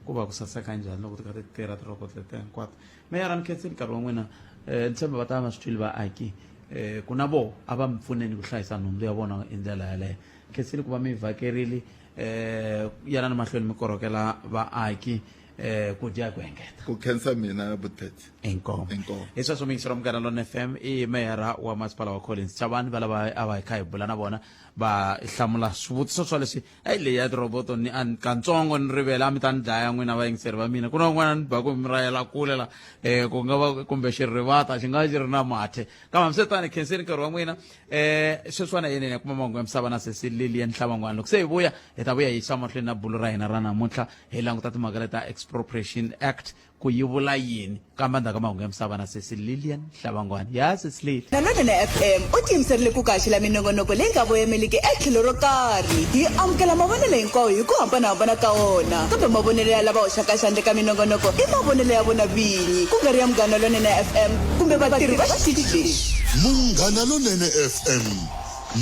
S1: ku va ku saseka njhani loko ti kha ti tirha tirhoko leti hinkwato meyara ni khensile nkarhi wa n'wina um ni tshemba va ta va swi twile vaaki um ku na voho a va mi pfuneni ku hlayisa nhundzu ya vona hi ndlela yaleyo khensile ku va mi vhakerile um yanani mahlweni mi korhokela vaaki um ku dya ku engeta
S7: ku khensa mina butete
S1: inkomo
S7: Inkomo.
S1: hi sweswo muyingiseri wa munghana lona fm i meyara wa masipala wa collins chavani va lava a va hi kha hi bula na vona va hlamula swivutiso swa leswi eyi leyi ya tirhoboto ni a katsongo ni rivele a mi ta ni dlaya n'wina vayingiseri va mina ku na un'wana ni ba ku mi rayela kule la um ku nga va kumbe xirivata xi nga va xi ri na mathe kambe hambiswiritano khenseni nkarhi wa n'wina um sweswiwana yini ya kuma mahungu ya misava na sesi lilian hlavan'wana loko se hi vuya hi ta vuya hi yisa mahlweni na bulu ra hina ra namuntlha hi languta timhaka leta expropriation act ku yi vula yini kambe endzhaku ka mahungu ya misava na sesi lilian hlavangwani ya sesi lili
S8: Nanonene FM u tiyimiserile ku kaxela minongonoko leyi nga voyameliki etlhelo ro karhi. Hi amukela mavonelo hinkwawo hi ku hambanahambana ka wona, kambe mavonelo ya lava hoxaka xandla eka minongonoko i mavonelo ya vona vinyi, ku nga ri ya Munghana Lonene FM kumbe vatirhi va xitichi lexi.
S3: Munghana Lonene FM,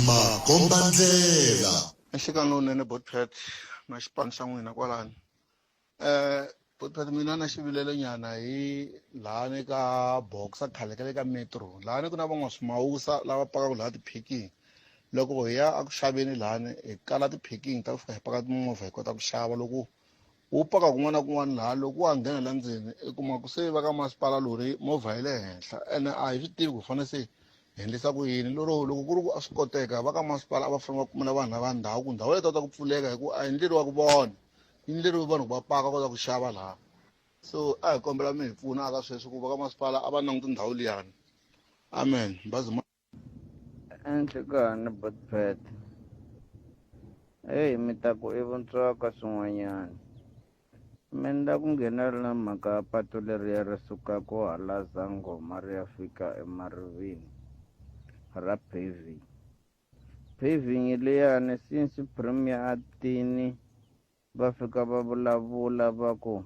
S3: makombandlela.
S9: Nxikani lowunene Botpet na xipano xa n'wina kwalano. Botpet mina na xivilelo nyana hi lahani ka boxer khale ka le ka metro lahani ku na van'waswimawusa lava pakaka laha ti-parking loko hi ya eku xaveni lahani hi kala ti-parking ta ku fika hi paka timovha hi kota ku xava loko wo paka kun'wana na kun'wana laha loko wa nghena la ndzeni i kuma ku se va ka masipala lori movha yi le henhla ene a hi swi tivi ku fanele se hi endlisa ku yini lero loko ku ri ku a swi koteka va ka masipala a va fanele va kumela vanhu lava ndhawu ku ndhawu leyi ta kota ku pfuleka hi ku a endleriwa ku vona yi endleriwe vanhu ku va paka kota ku xava laha so a hi kombela mi hi pfuna aka sweswi ku va ka masipala a va languti ndhawu liyani amen bazi
S10: Enhlekani Botpet heyi mi ta ku i vuntswaka swin'wanyana me ni la ku nghenelela mhaka ya patu leriya ri sukaka hala Zangoma ri ya fika eMarivini ra paving paving liyani since premier a tini Va fika va vulavula va ku,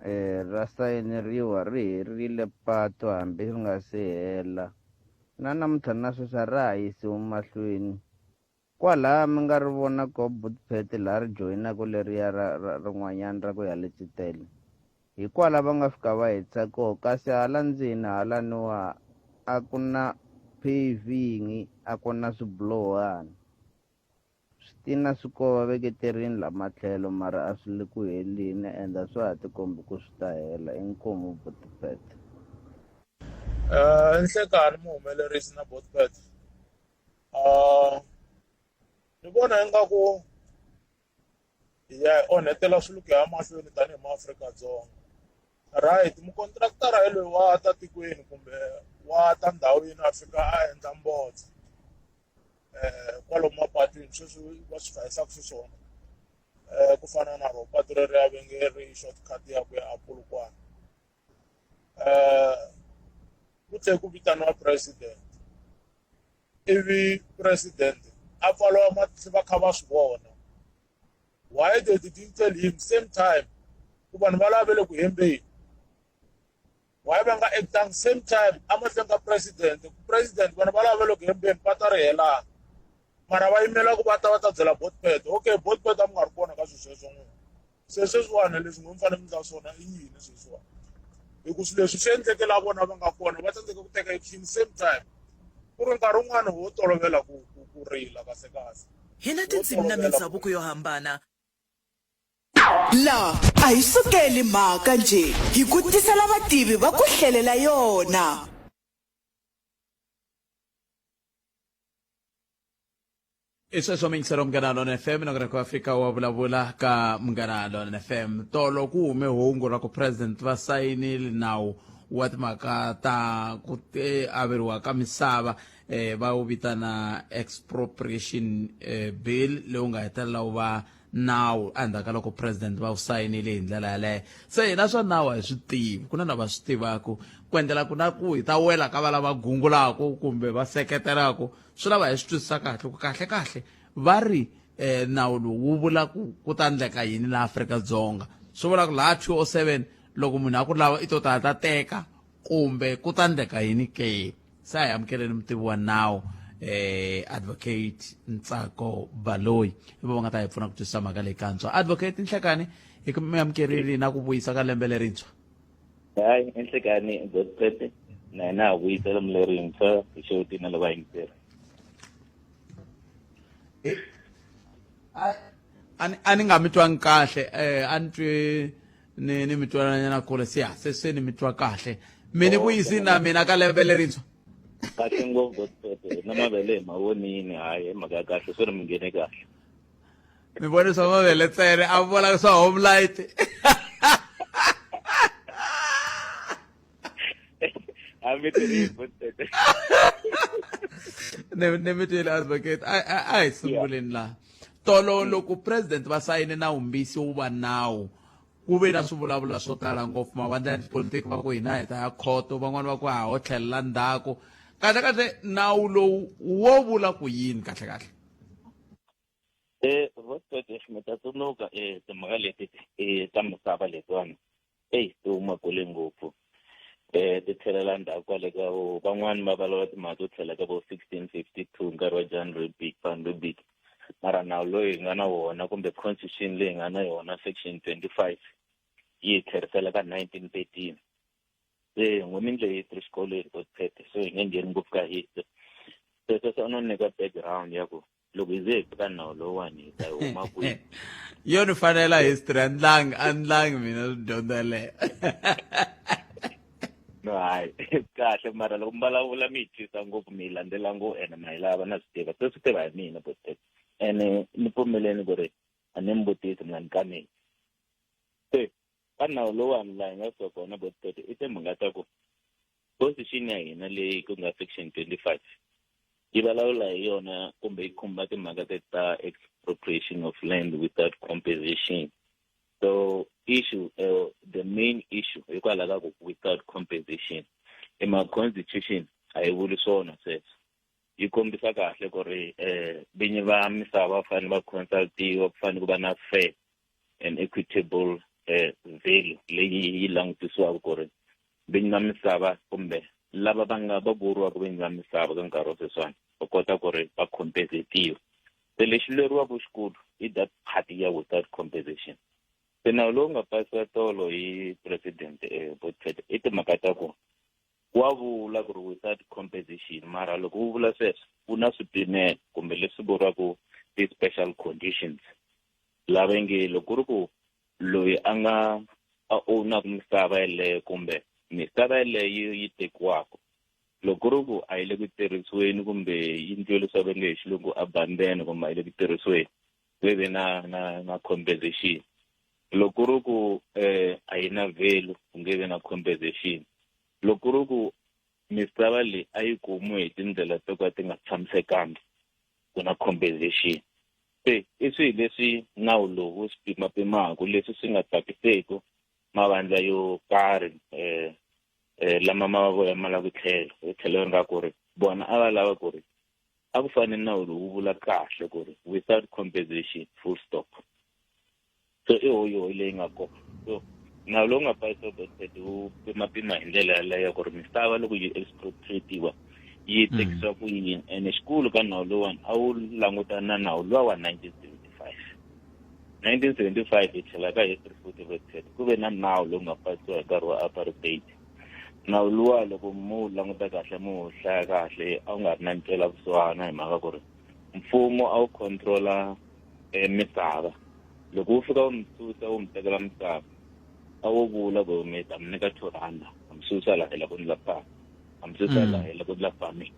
S10: Ra sayineriwa, ri herile patu hambi ri nga si hela. Na namuntlha na sweswi a ra ha yisiwi mahlweni. Kwalaya mi nga ri vona koho Bootpet laha ri joyinaka leriya ra ra rin'wanyana ra ku ya le Chitele. Hi kwala va nga fika va hetisa koho kasi hala ndzeni halaniwa a ku na paving, a ku na swibulohwana. Switina swi ko va veketerini la matlhelo mara a swi le ku heleni and a swa ha tikombi ku swi ta hela. Inkomu buti Pat.
S11: I nhlekani muhumelerisi na Botpet ni vona ingaku hi ya hi onhetela swilo ku ya mahlweni tanihi maAfrika-Dzonga right mukontraktara hi loyi wa ta tikweni kumbe wa ta ndhawini a fika a endla mbotsa kwalomu mapatwini sweswi va swi hlayisaka xiswona ku fana na ro patu reriya va nge ri short cut ya ku ya a Polokwane. um ku tlhe ku vitaniwa president ivi president a pfaliwa matihlo va kha va swi vona why they didn't tell him same time ku vanhu va lava ve le ku hembeni why va nga actang same time amahlweni ka president ku president vanhu va lava va le ku hembeni va ta ri helanga mara va yimela ku va ta va ta byela botpet okay botpet a mi nga ri kona ka swilo sweswo n'wina se sweswiwani leswi n'wi mi fanele mi endla swona i yini sweswiwani hi ku swilo leswi swi endleke la vona va nga kona va tsandzeke ku teka action same time ku ri nkarhi wun'wani wo tolovela ku ku ku rila kahle kahle
S8: Hi na
S11: wo
S8: tindzimi na
S11: tolovela ku
S8: mindzhavuko yo hambana.
S12: La a hi sukeli mhaka njhe, hi ku tisela vativi va ku hlelela yona.
S1: I sweswo miyingiselo Munghana Lonene FM nongonoko wa Afrika wa vulavula ka Munghana Lonene FM. Tolo ku hume hungu ra ku president va sayinile nawu wa timhaka ta ku averiwa ka misava eh, va wu vitana expropriation eh, bill lowu nga hetelela wu va nawu endzhaku ka loko president va wu sayinile hi ndlela yaleyo se hina swa nawu a hi swi tivi ku na lava swi tivaka ku endlela ku na ku hi ta wela ka va lava gungulaka kumbe va seketelaka swi lava hi swi twisisa kahle ku kahle kahle va ri eh, nawu lowu wu vula ku ku ta endleka yini laha Afrika-Dzonga swi vula ku laha 207 loko munhu a ku lava i to ta ta teka kumbe ku ta endleka yini ke se a hi amukeleni mutivi wa nawu eh advocate Ntsako Baloyi i va nga ta hi pfuna ku twisisa mhaka leyi kantswa advocate Nhlekani hi ku mi amukerile na ku vuyisa ka lembe lerintshwa
S13: hayi enhlekani godprete na hina ha vuyisa lembe lerintshwa hi xewutini na lava yingiseri
S1: a ni nga mi twangi kahle eh a ni twi ni ni mi twananyana kule se ya se se ni mi twa kahle mi ni vuyisi na mina ka lembe lerintshwa
S13: kahle ngopfu godprete na mavele hi mavonini hayi hi mhaka ya kahle swi ri mi nghene kahle
S1: mi vone swa mavele tsere a vona swa home light
S13: a mi tirhi godprete
S1: ni mi twile advocate a hi sunguleni laha tolo loko president va sayine nawumbisi wu va nawu ku ve na swivulavula swo tala ngopfu mavandla ya tipolitiki va ku hina hi ta ya khoto van'wani va ku ha ho tlhelela ndzhaku kahle kahle nawu lowu wo vula ku yini kahle kahle
S13: Eh, Robert, mi ta tsundzuka eh, timhaka leti eh, ta misava letiwani eyi ti huma kule ngopfu eh ti tlhelela ndzhaku kwale ka vo van'wani va vulavula timhaka to tlhela ka vo 1652 nkarhi wa Jan Riebeeck van Riebeeck mara nawu loyi hi nga na wona kumbe constitution leyi hi nga na yona section 25 yi hi tlherisela ka 1913 se n'we mi ndle history xikolweni Godfred so hi nge ngheni ngopfu ka history se sweswo a no nyika background ya ku loko hi ze hi fika nawu lowuwani hi ta yi huma kwihi
S1: yo ni fanela history a ndlangi a ndlangi mina dyondzo yaleyo
S13: no hayi kahle mara loko mi vulavula mi yi twisisa ngopfu mi yi landzela ngopfu ene ma yi lava na swi tiva se swi tiva hi mina botete ene ni pfumeleni ku ri a ni mi vutisi mi nga ni kaneli se ka nawu lowuwani laha hi nga fika kona botete i timhaka ta ku Constitution ya hina leyi ku nga section 25 yi vulavula hi yona kumbe yi khumba timhaka te ta expropriation of land without compensation so issue uh, the main issue hikwalaho ka ku without compensation i ma constitution a yi vuli swona sweswo yi kombisa kahle ku ri um vinyi va misava va fanele va consultiwa ku fanele ku va na fair and equitable eh, value leyi yi langutisiwaka ku ri vinyi va misava kumbe lava va nga va vuriwaka vinyi va misava ka nkarhi wa sweswiwani va kota ku ri va compensatiwa se lexi lweriwaka xikulu i that part ya without compensation se nawu lowu nga pasiwa tolo hi president eh, Botfed i timhaka ta ku wa vula ku ri without compensation mara loko wu vula sweswo wu na swipimelo kumbe leswi vuriwaka ti-special conditions lava nge loko ku ri ku loyi a nga a owunaka misava yeleyo kumbe misava yeleyo yi tekiwaka loko ku ri ku a yi le ku tirhisiweni kumbe yi ndliwe leswi va nge hi xilungu abandon kumbe a yi le ku tirhisiweni ku ve na na na compensation loko ku ri ku eh a yi na value ku nge vi na compensation loko ku ri ku misava leyi a yi kumiwe hi tindlela to ka ti nga tshamisekangi ku na compensation Se i swihi leswi nawu lowu wu swi pimapimaka leswi swi nga tsakiseki mavandla yo karhi um um lama ma voyamela ku tlhelo hi tlhelo ra ku ri vona a va lava ku ri a ku fanele nawu lowu vula kahle ku ri without compensation full stop so i hoyihoyi leyi nga kona so nawu lowu nga pasisiwa budget wu pimapima hi ndlela yaleyo ku ri misava loko yi expropriatiwa yi mm. tekisiwa ku yini ene xikulu ka nawu lowuwani a wu langutana na nawu luwa wa 1975 1975 hi tlhela ka history futhi budget ku ve na nawu lowu nga pasisiwa hi nkarhi wa apartheid nawu luwa loko mu languta kahle mu hlaya kahle a wu nga ri na ntwela vusiwana hi mhaka ku ri mfumo a wu controla eh, misava loko wu fika wu mi susa wu mi tekela misava a wo vula ku mi ta mi nyika two randa a mi susa laha hi la ku ndla farm a mi susa laha hi la ku ndla farming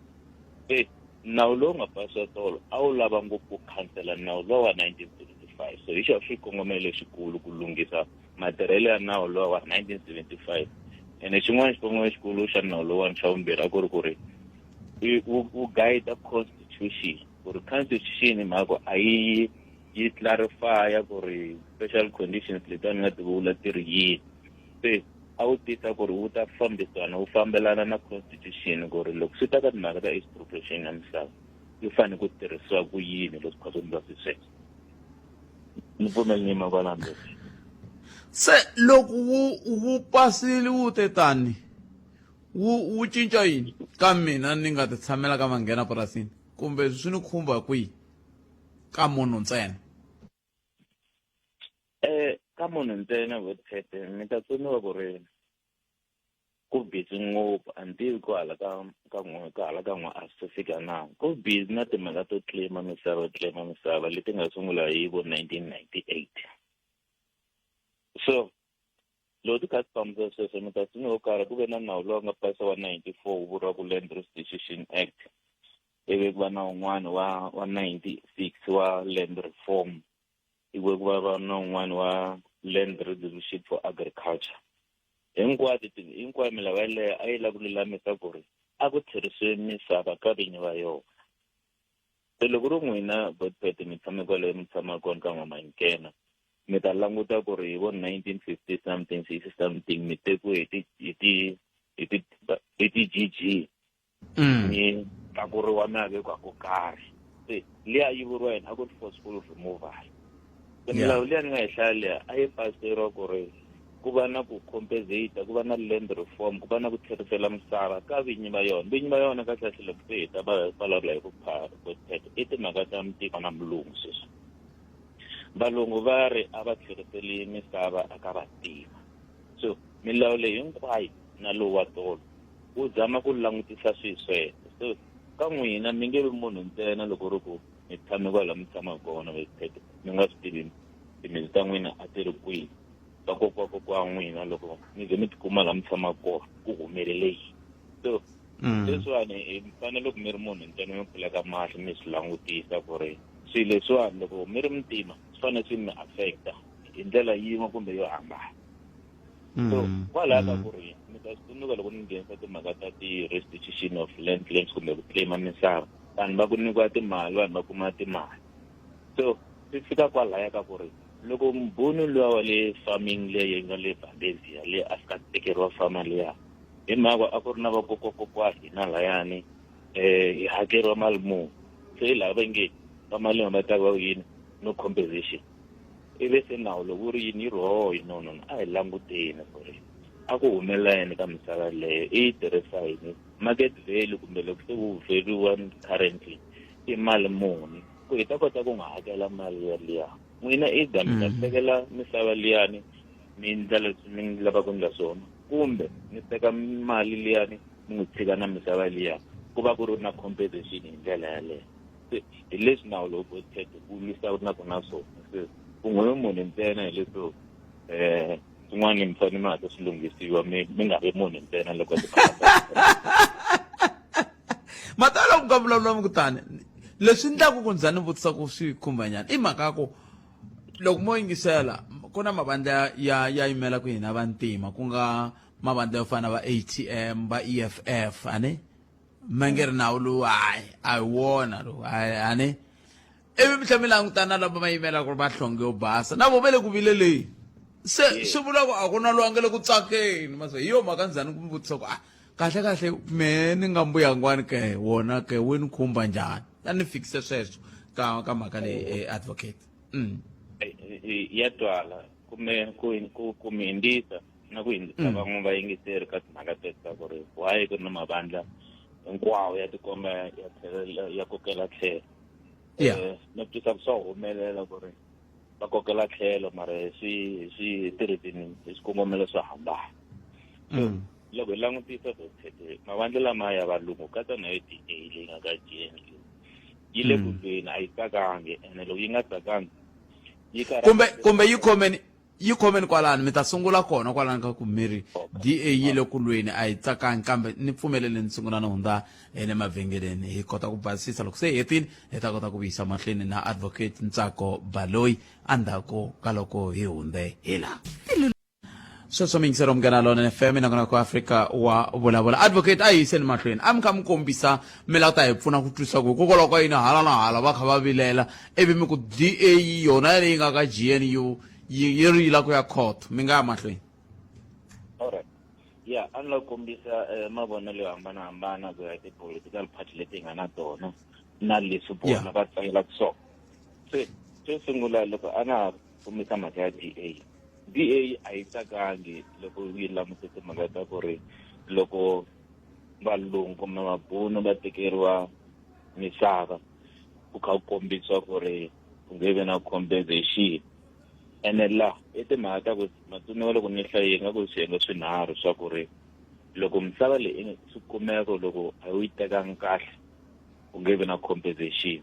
S13: e nawu lowu nga pasiwa tolo a wu lava ngopfu ku khansela nawu lowa wa 1975 so hi xona xikongomelo lexikulu ku lunghisa matirhelo ya nawu lowa wa 1975 ene xin'wana xikongomelo xikulu xa nawu lowani xa vumbirhi a ku ri ku ri wu guide constitution ku ri constitution hi mhaka ku a yi yi clarify ku ri special conditions leti a ni nga ti vula ti ri yini se a wu tisa ku ri wu ta fambisana wu fambelana na constitution ku ri loko swi ta ka timhaka ta expropriation ya misava yi fanele ku tirhisiwa ku yini loko kha swi endliwa swi sweswo ni pfumeli ni yima kwalano leswi
S1: se loko wu wu pasile wu te tani wu wu cinca yini ka mina ni nga ti tshamela ka manghena purasini kumbe swi ni khumba kwihi ka munhu ntsena
S13: eh ka munhu ntsena votete mi ta tsundzuka ku ri ku busy ngopfu a ni tivi ku hala ka ka n'we ka hala ka n'we a swi fika na ku busy na timhaka to claim-a misava claim-a misava leti nga sungula hi vo 1998 so loko ti kha ti fambisa sweswo mi ta tsundzuka wo karhi ku ve na nawu lowu nga pasa wa 94 wu vuriwaka Land Restitution Act ivi ku va na wun'wana wa wa 96 wa land reform ivi ku va va na wun'wana wa land resolution for agriculture hinkwato hinkwayo milawu yaleyo a yi lava ku lulamisa ku ri a ku tlherisiwe misava ka vinyi va yona se loko ri n'wina botpet mi tshame kwale mi tshama kona ka n'wamankena mi ta languta ku ri hi vo 1950 something 60 something mi tekiwe hi ti hi ti hi ti hi ti-G_G mm. mi tlakuriwa mi ya vekiwa ko karhi se liya yi vuriwa yini a ku ri forceful removal se milawu liya ni nga yi hlaya liya a yi paseriwa ku ri ku va na ku compensate ku va na land reform ku va na ku tlherisela misava ka vinyi va yona vinyi va yona kahlekahle loko se hi ta va vulavula hi ku phetha i timhaka ta mitiko na mulungu sweswi valungu va ri a va tlheriseli misava aka vatima so milawu leyi hinkwayo na lowu wa tolo wu zama ku langutisa swilo sweswo so ka n'wina mi nge vi munhu ntsena loko ri ku mi tshame kwala mi tshamaka kona vephethe mi nga swi tivi timintsu ta n'wina a ti ri kwihi vakokwakokwa wa n'wina loko mi ze mi tikuma laha mi tshamaka kona ku humelele yini so mm. leswiwani hi fanele loko mi ri munhu ntsena mi pfuleka mahlo mi swi langutisa ku ri swilo leswiwani loko mi ri muntima swi fanele swi mi affecta hi ndlela yin'we kumbe yo hambana so mm. kwalaya ka mm. ku ri mi ta swi tsundzuka loko ni nghenisa timhaka ta ti-restitution of land claims kumbe ku claima misava vanhu va ku nyikiwa timali vanhu va kuma timali so swi fika kwalaya ka ku ri loko mbhunu luwa wa le farming leyi nga le Valdezia le a fika tekeriwa farmer liya hi mhaka a ku ri na vakokwa hina layani eh hi hakeriwa mali muni se hi laha va nge va mali va ta va yini no compensation ivi se nawu loko wu ri yini yi ri hoyi no no no a hi languteni ku ri a ku humelela yini ka misava leyo i yi tirhisa yini market value kumbe loko se wu value currently i mali muni ku hi ta kota ku n'wi hakela mali yaliya n'wina either mi ta mm. tekela misava liyani mi ndla leswi mi lavaka ku ndla swona kumbe mi teka mali liyani mi n'wi tshika na misava liya ku va ku ri na compensation hi ndlela yaleyo se hi leswi nawu lowu protect wu lwisanaka na swona se ku n'wi munhu ntsena hi leswo um swin'wana mi fanele mi hatla swi lunghisiwa mi mi nga vi munhu ntsena loko
S1: matala ku nga vulavula mi kutani leswi ndlaku ku ndza ni vutisa ku swi khumba nyana i mhaka ya ku loko mo yingisela ku na mavandla ya ya yimela ku hina vantima ku nga mavandla yo fana va ATM va EFF ani ma nge ri nawu lowu hayi a hi wona lowu hayi ani ivi mi tlhela mi langutana lava va yimela ku ri va hlonge yo basa na vo ve le ku vileleni Se swi vula ku a ku na loyi a nga le ku tsakeni mase hi yo mhaka ndzhani ku mi vutisa ku a kahle kahle mehe ni nga mbuyangwani ke wona ke wu ni khumba njhani a ni fikise sweswo ka ka mhaka leyi advocate.
S13: Ya twala kumbe ku ku ku mi hindzisa na ku hindzisa van'we vayingiseri ka timhaka teto ta ku ri why ku ri na mavandla hinkwawo ya tikomba ya tlhela ya kokela tlhelo. No twisa ku swa humelela ku ri va kokela tlhelo mara hi swi hi swi hi ti-reason hi swikongomelo swo hambana. So loko hi langutisa vhotete mavandla lama ya valungu katsa na yo DA leyi nga ka GNU yi le ku lweni, a yi tsakangi, ene loko yi nga tsakangi yi
S1: kumbe kumbe yi khomeni yi khomeni kwalano, mi ta sungula kona kwalano ka ku miri DA yi le ku lweni a yi tsakangi, kambe ni pfumelele ni sungula ni hundza le mavhengeleni hi kota ku basisa. Loko se hi hetile hi ta kota ku vuyisa mahlweni na advocate Ntsako Baloyi endzhaku ka loko hi hundze hi laha. Sweswo miyingiselo Munghana Lonene FM nakona ku Afrika wa vulavula. Advocate, a hi yiseni mahlweni, a mi kha mi kombisa mi lava ku ta hi pfuna ku twisisa ku hikokwalaho ka yini hala na hala va kha va vilela, ivi mi ku DA yona leyi nga ka GNU yi yi ri yi lava ku ya court. Mi nga ya mahlweni.
S13: Alright, ya a ni lava ku kombisa mavonelo yo hambanahambana ku ya hi ti-political party leti hi nga na tona na leswi vona va tsakelaka swona. Se xo sungula loko a na ha kombisa mhaka ya DA, DA a yi tsakangi loko yi langutise timhaka ta ku ri loko valungu kumbe mabunu va tekeriwa misava ku kha ku kombisiwa ku ri ku nge vi na compensation. Ene la i timhaka ta ku matsoniwa loko ni hlaye nga ku swiyenge swinharhu swa ku ri loko misava leyi swi kumeka ku loko a wu yi tekangi kahle ku nge vi na compensation,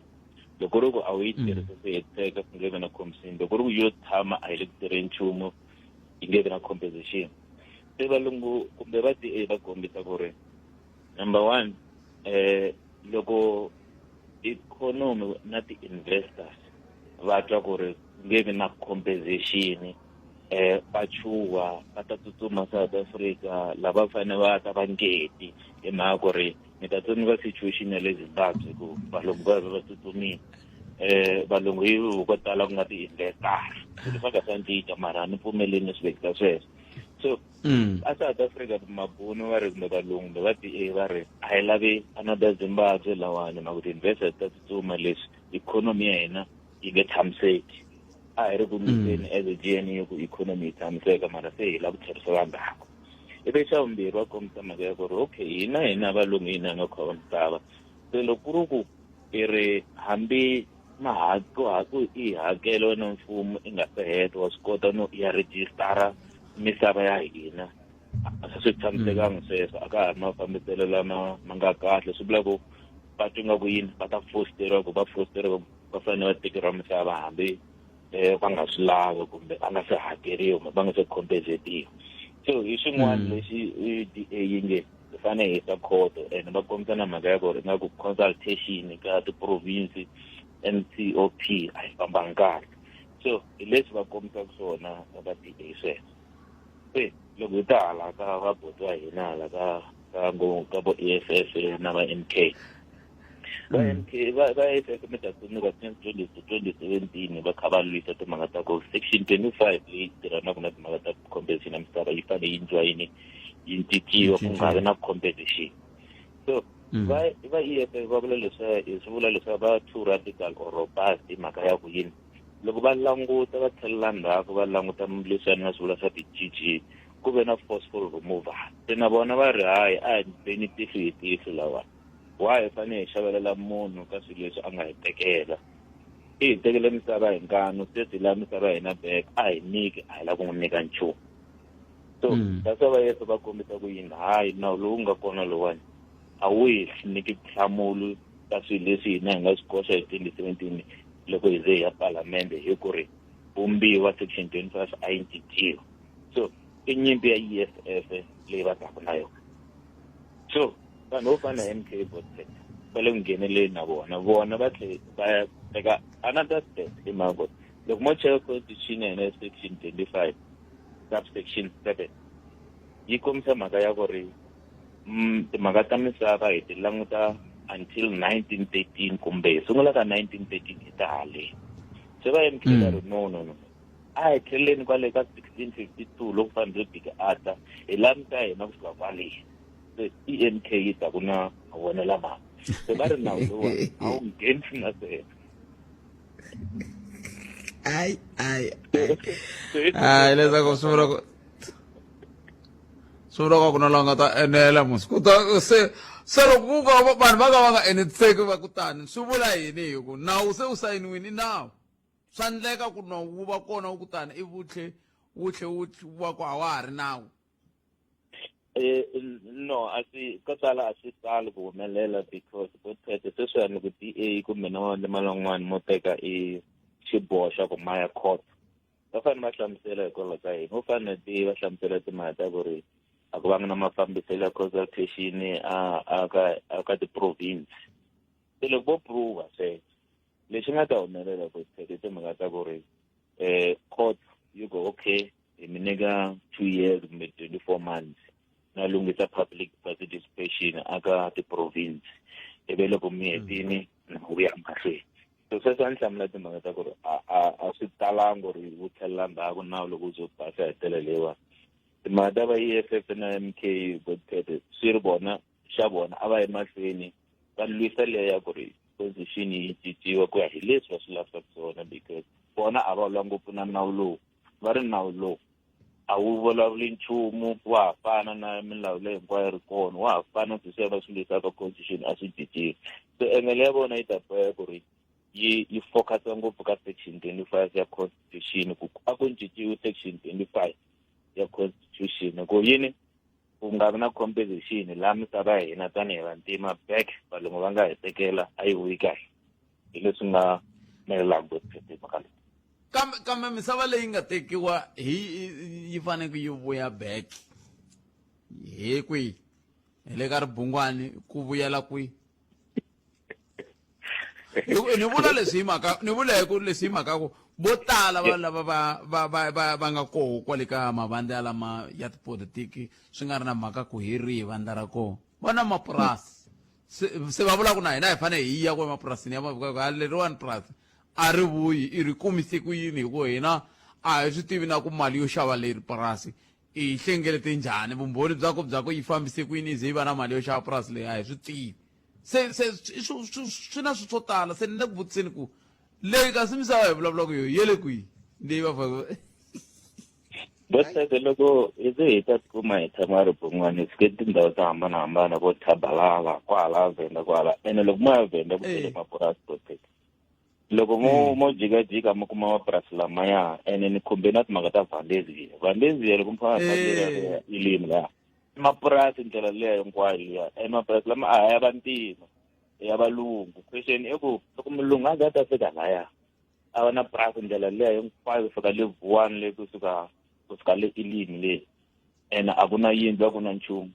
S13: loko ri ku a wu yi tirhisi ku hetiseka ku nge vi na compensation, loko ri ku yo tshama a yi le ku tirheni nchumu yi nge vi na compensation. Se valungu kumbe va DA va kombisa ku ri number one, loko economy na ti-investors va twa ku ri nge vi na compensation, va chuha va ta tsutsuma South Africa, lava fanele va ta va ngeti hi mhaka ku ri mi ta tsundzuka situation ya le Zimbabwe ku valungu va va tsutsumile, valungu hi ko tala ku nga ti-investor, swilo swa ka swa cinca mara a ni pfumeleli ni swi vekisa sweswo. So a South Africa mabunu va ri kumbe valungu kumbe va DA va ri a hi lavi another Zimbabwe lawani, mhaka ti-investors ta tsutsuma, leswi economy ya hina yi nge tshamiseki. A hi ri ku lwiseni as a GNU ku economy yi tshamiseka, mara se hi lava ku tlherisela ndzhaku. Ivi xa vumbirhi va kombisa mhaka ya ku ri okay, hina hina valungu hina hi nga khoma misava, se loko ku ri ku i ri hambi ku i hakelo wena mfumo i nga se heta wa swi kota no ya rejistara misava ya hina, a swi tshamisekanga sweswo, a ka ha ri mafambiselo lama ma nga kahle. Swi vula ku va twa nga ku yini va ta fosteriwa, ku va fosteriwa va fanele va tekeriwa misava hambi va nga swi lavi kumbe va nga se hakeriwa kumbe va nga se compensatiwa. So hi swin'wana lexi DA yi nge hi fanele hi yisa khoto, and va kombisa na mhaka ya ku ri nga ku consultation ka ti-province NCOP a yi fambanga kahle. So hi leswi va kombisaka swona va DA sweswo. Se loko hi ta hala ka vabuti wa hina hala ka ka ngo ka vo EFF na va MK, va MK va va EFF, mi ta tsundzuka since 2017 va kha va lwisa timhaka ta ku section 25 leyi tirhanaka na timhaka ta compensation ya misava yi fanele yi ndliwa yini, yi cinciwa ku nga vi na compensation. So va va EFF va vula leswi, swi vula leswaku va too radical or robust hi mhaka ya ku yini, loko va languta va tlhelela ndzhaku va languta leswi a ni nga swi vula swa ti-GG ku ve na forceful removal, se na vona va ri hayi, a hi beni tihlo hi tihlo lawa, why hi fanele hi xavelela munhu ka swilo leswi a nga hi tekela, i hi tekele misava hi nkanu, se hi lava misava ya hina back, a hi nyiki, a hi lava ku n'wi nyika nchumu. So that's why va yesu va kombisa ku yini, hayi, nawu lowu nga kona lowani a wu hi nyiki nhlamulo ka swilo leswi hina hi nga swi koxa hi 2017 loko hi ze hi ya palamende hi ku ri vumbiwa section 25 a yi cinciwa. So i nyimpi ya EFF leyi va taka na yona. So vanhu vo fana na MK Botset va le ku ngheneleni na vona, vona va tlhe va ya teka another step hi mhaka ku loko mo cheka constitution ya hina section 25 subsection 7 yi kombisa mhaka ya ku ri timhaka ta misava hi ti languta until 1913 kumbe hi sungula ka 1913 hi ta haleni. Se va MK va ri no, no, no. A hi tlheleni kwale ka 1652 loko Van Riebeeck a ta, hi la mita ya hina kusuka kwale. Se E_M_K yi ta ku na mavonelo lama. Se va ri nawu lowu a wu nghenisi na sweswo.
S1: Ai ai ai leswaku swi vula ku swi vula ku ku na la nga ta enela musi ku ta se se loko ku ka vanhu va ka va nga enetiseki va ku tani swi vula yini hi ku nawu se wu sayiniwini i nawu swa ndleka ku nawu wu va kona wu ku tani i vutlhe wu tlhe wu va ku a wa ha ri nawu.
S13: No, a swi ko tala a swi tali ku humelela because vo tete sweswiwani loko D_A kumbe na mavandla man'wani mo teka i xiboho xa ku ma ya court va fanele va hlamusela hikwalaho ka yini vo fanele ti va hlamusela timhaka ta ku ri a ku vanga na mafambiselo ya consultation a a ka a ka ti-province se loko vo prova sweswo lexi nga ta humelela ku tete timhaka ta ku ri court you go okay hi mi nyika 2 years kumbe 24 months na lunghisa public participation aka ti-province ivi loko mi hetini na wu ya mahlweni. So sweswo a ni hlamula timhaka ta ku ri a swi talangi ku ri wu tlhelela ndzhaku nawu loko wu ze wu pasa hi ndlela leyiwani. Timhaka ta va E_F_F na M_K Godfrey swi ri vona xa vona a va yi mahlweni va lwisa leya ya ku ri constitution yi cinciwa ku ya hi leswi va swi lavisaka swona because vona a va lwa ngopfu na nawu lowu va ri nawu lowu a wu vulavuli nchumu wa ha fana na milawu leyi hinkwayo ri kona wa ha fana sweswiya va swi lwisaka constitution a swi cinciwi so engele ya vona yi ta boheka ku ri yi yi focusa ngopfu ka section 25 ya constitution ku a ku cinciwi section 25 ya constitution ku yini ku nga vi na competition laha misava ya hina tanihi vantima back valungu va nga hi tekela a yi vuyi kahle hi leswi nga melelaka ku mhaka leyi.
S1: Kambe kambe misava leyi nga tekiwa hi yi fanele yi vuya back hi kwihi hi le ka ribungwani ku vuyela kwihi ni vula leswi hi mhaka ni vula hi ku leswi hi mhaka ku vo tala va lava va va va va va nga koho kwale ka mavandla lama ya tipolitiki swi nga ri na mhaka ku hi rihi vandla ra kona va na mapurasi se se va vula ku na hina hi fanele hi ya ku emapurasini ya leriwani purasi a ri vuyi i ri kumise ku yini hi ku hina a hi swi tivi na ku mali yo xava leri purasi i yi hlengelete njhani vumbhoni bya ku bya ku yi fambise ku yini yi ze yi va na mali yo xava purasi leyi a hi swi tivi se se swi na swilo swo tala se ni le ku vutiseni ku leyi kasi misava hi vulavulaka yo ye le kwihi leyi va faka
S13: Boseke loko hi ze hi ta tikuma hi tshama ribungwani hi fike tindhawu to hambanahambana vo Thabalala kwala Venda kwala ene loko mo ya Venda ku tele mapurasi Boseke loko mo mo jikajika mi kuma mapurasi lamaya ene ni khumbe na timhaka ta Valdezia Valdezia loko mi famba Valdezia ilimi laha mapurasi ndlela liya hinkwayo liya ene mapurasi lama a ya vantima ya valungu question i ku loko mulungu a za a ta fika laya a va na purasi ndlela liya hinkwayo kusuka le Vuwani le kusuka kusuka le Elim le ene a ku na yindlu a ku na nchumu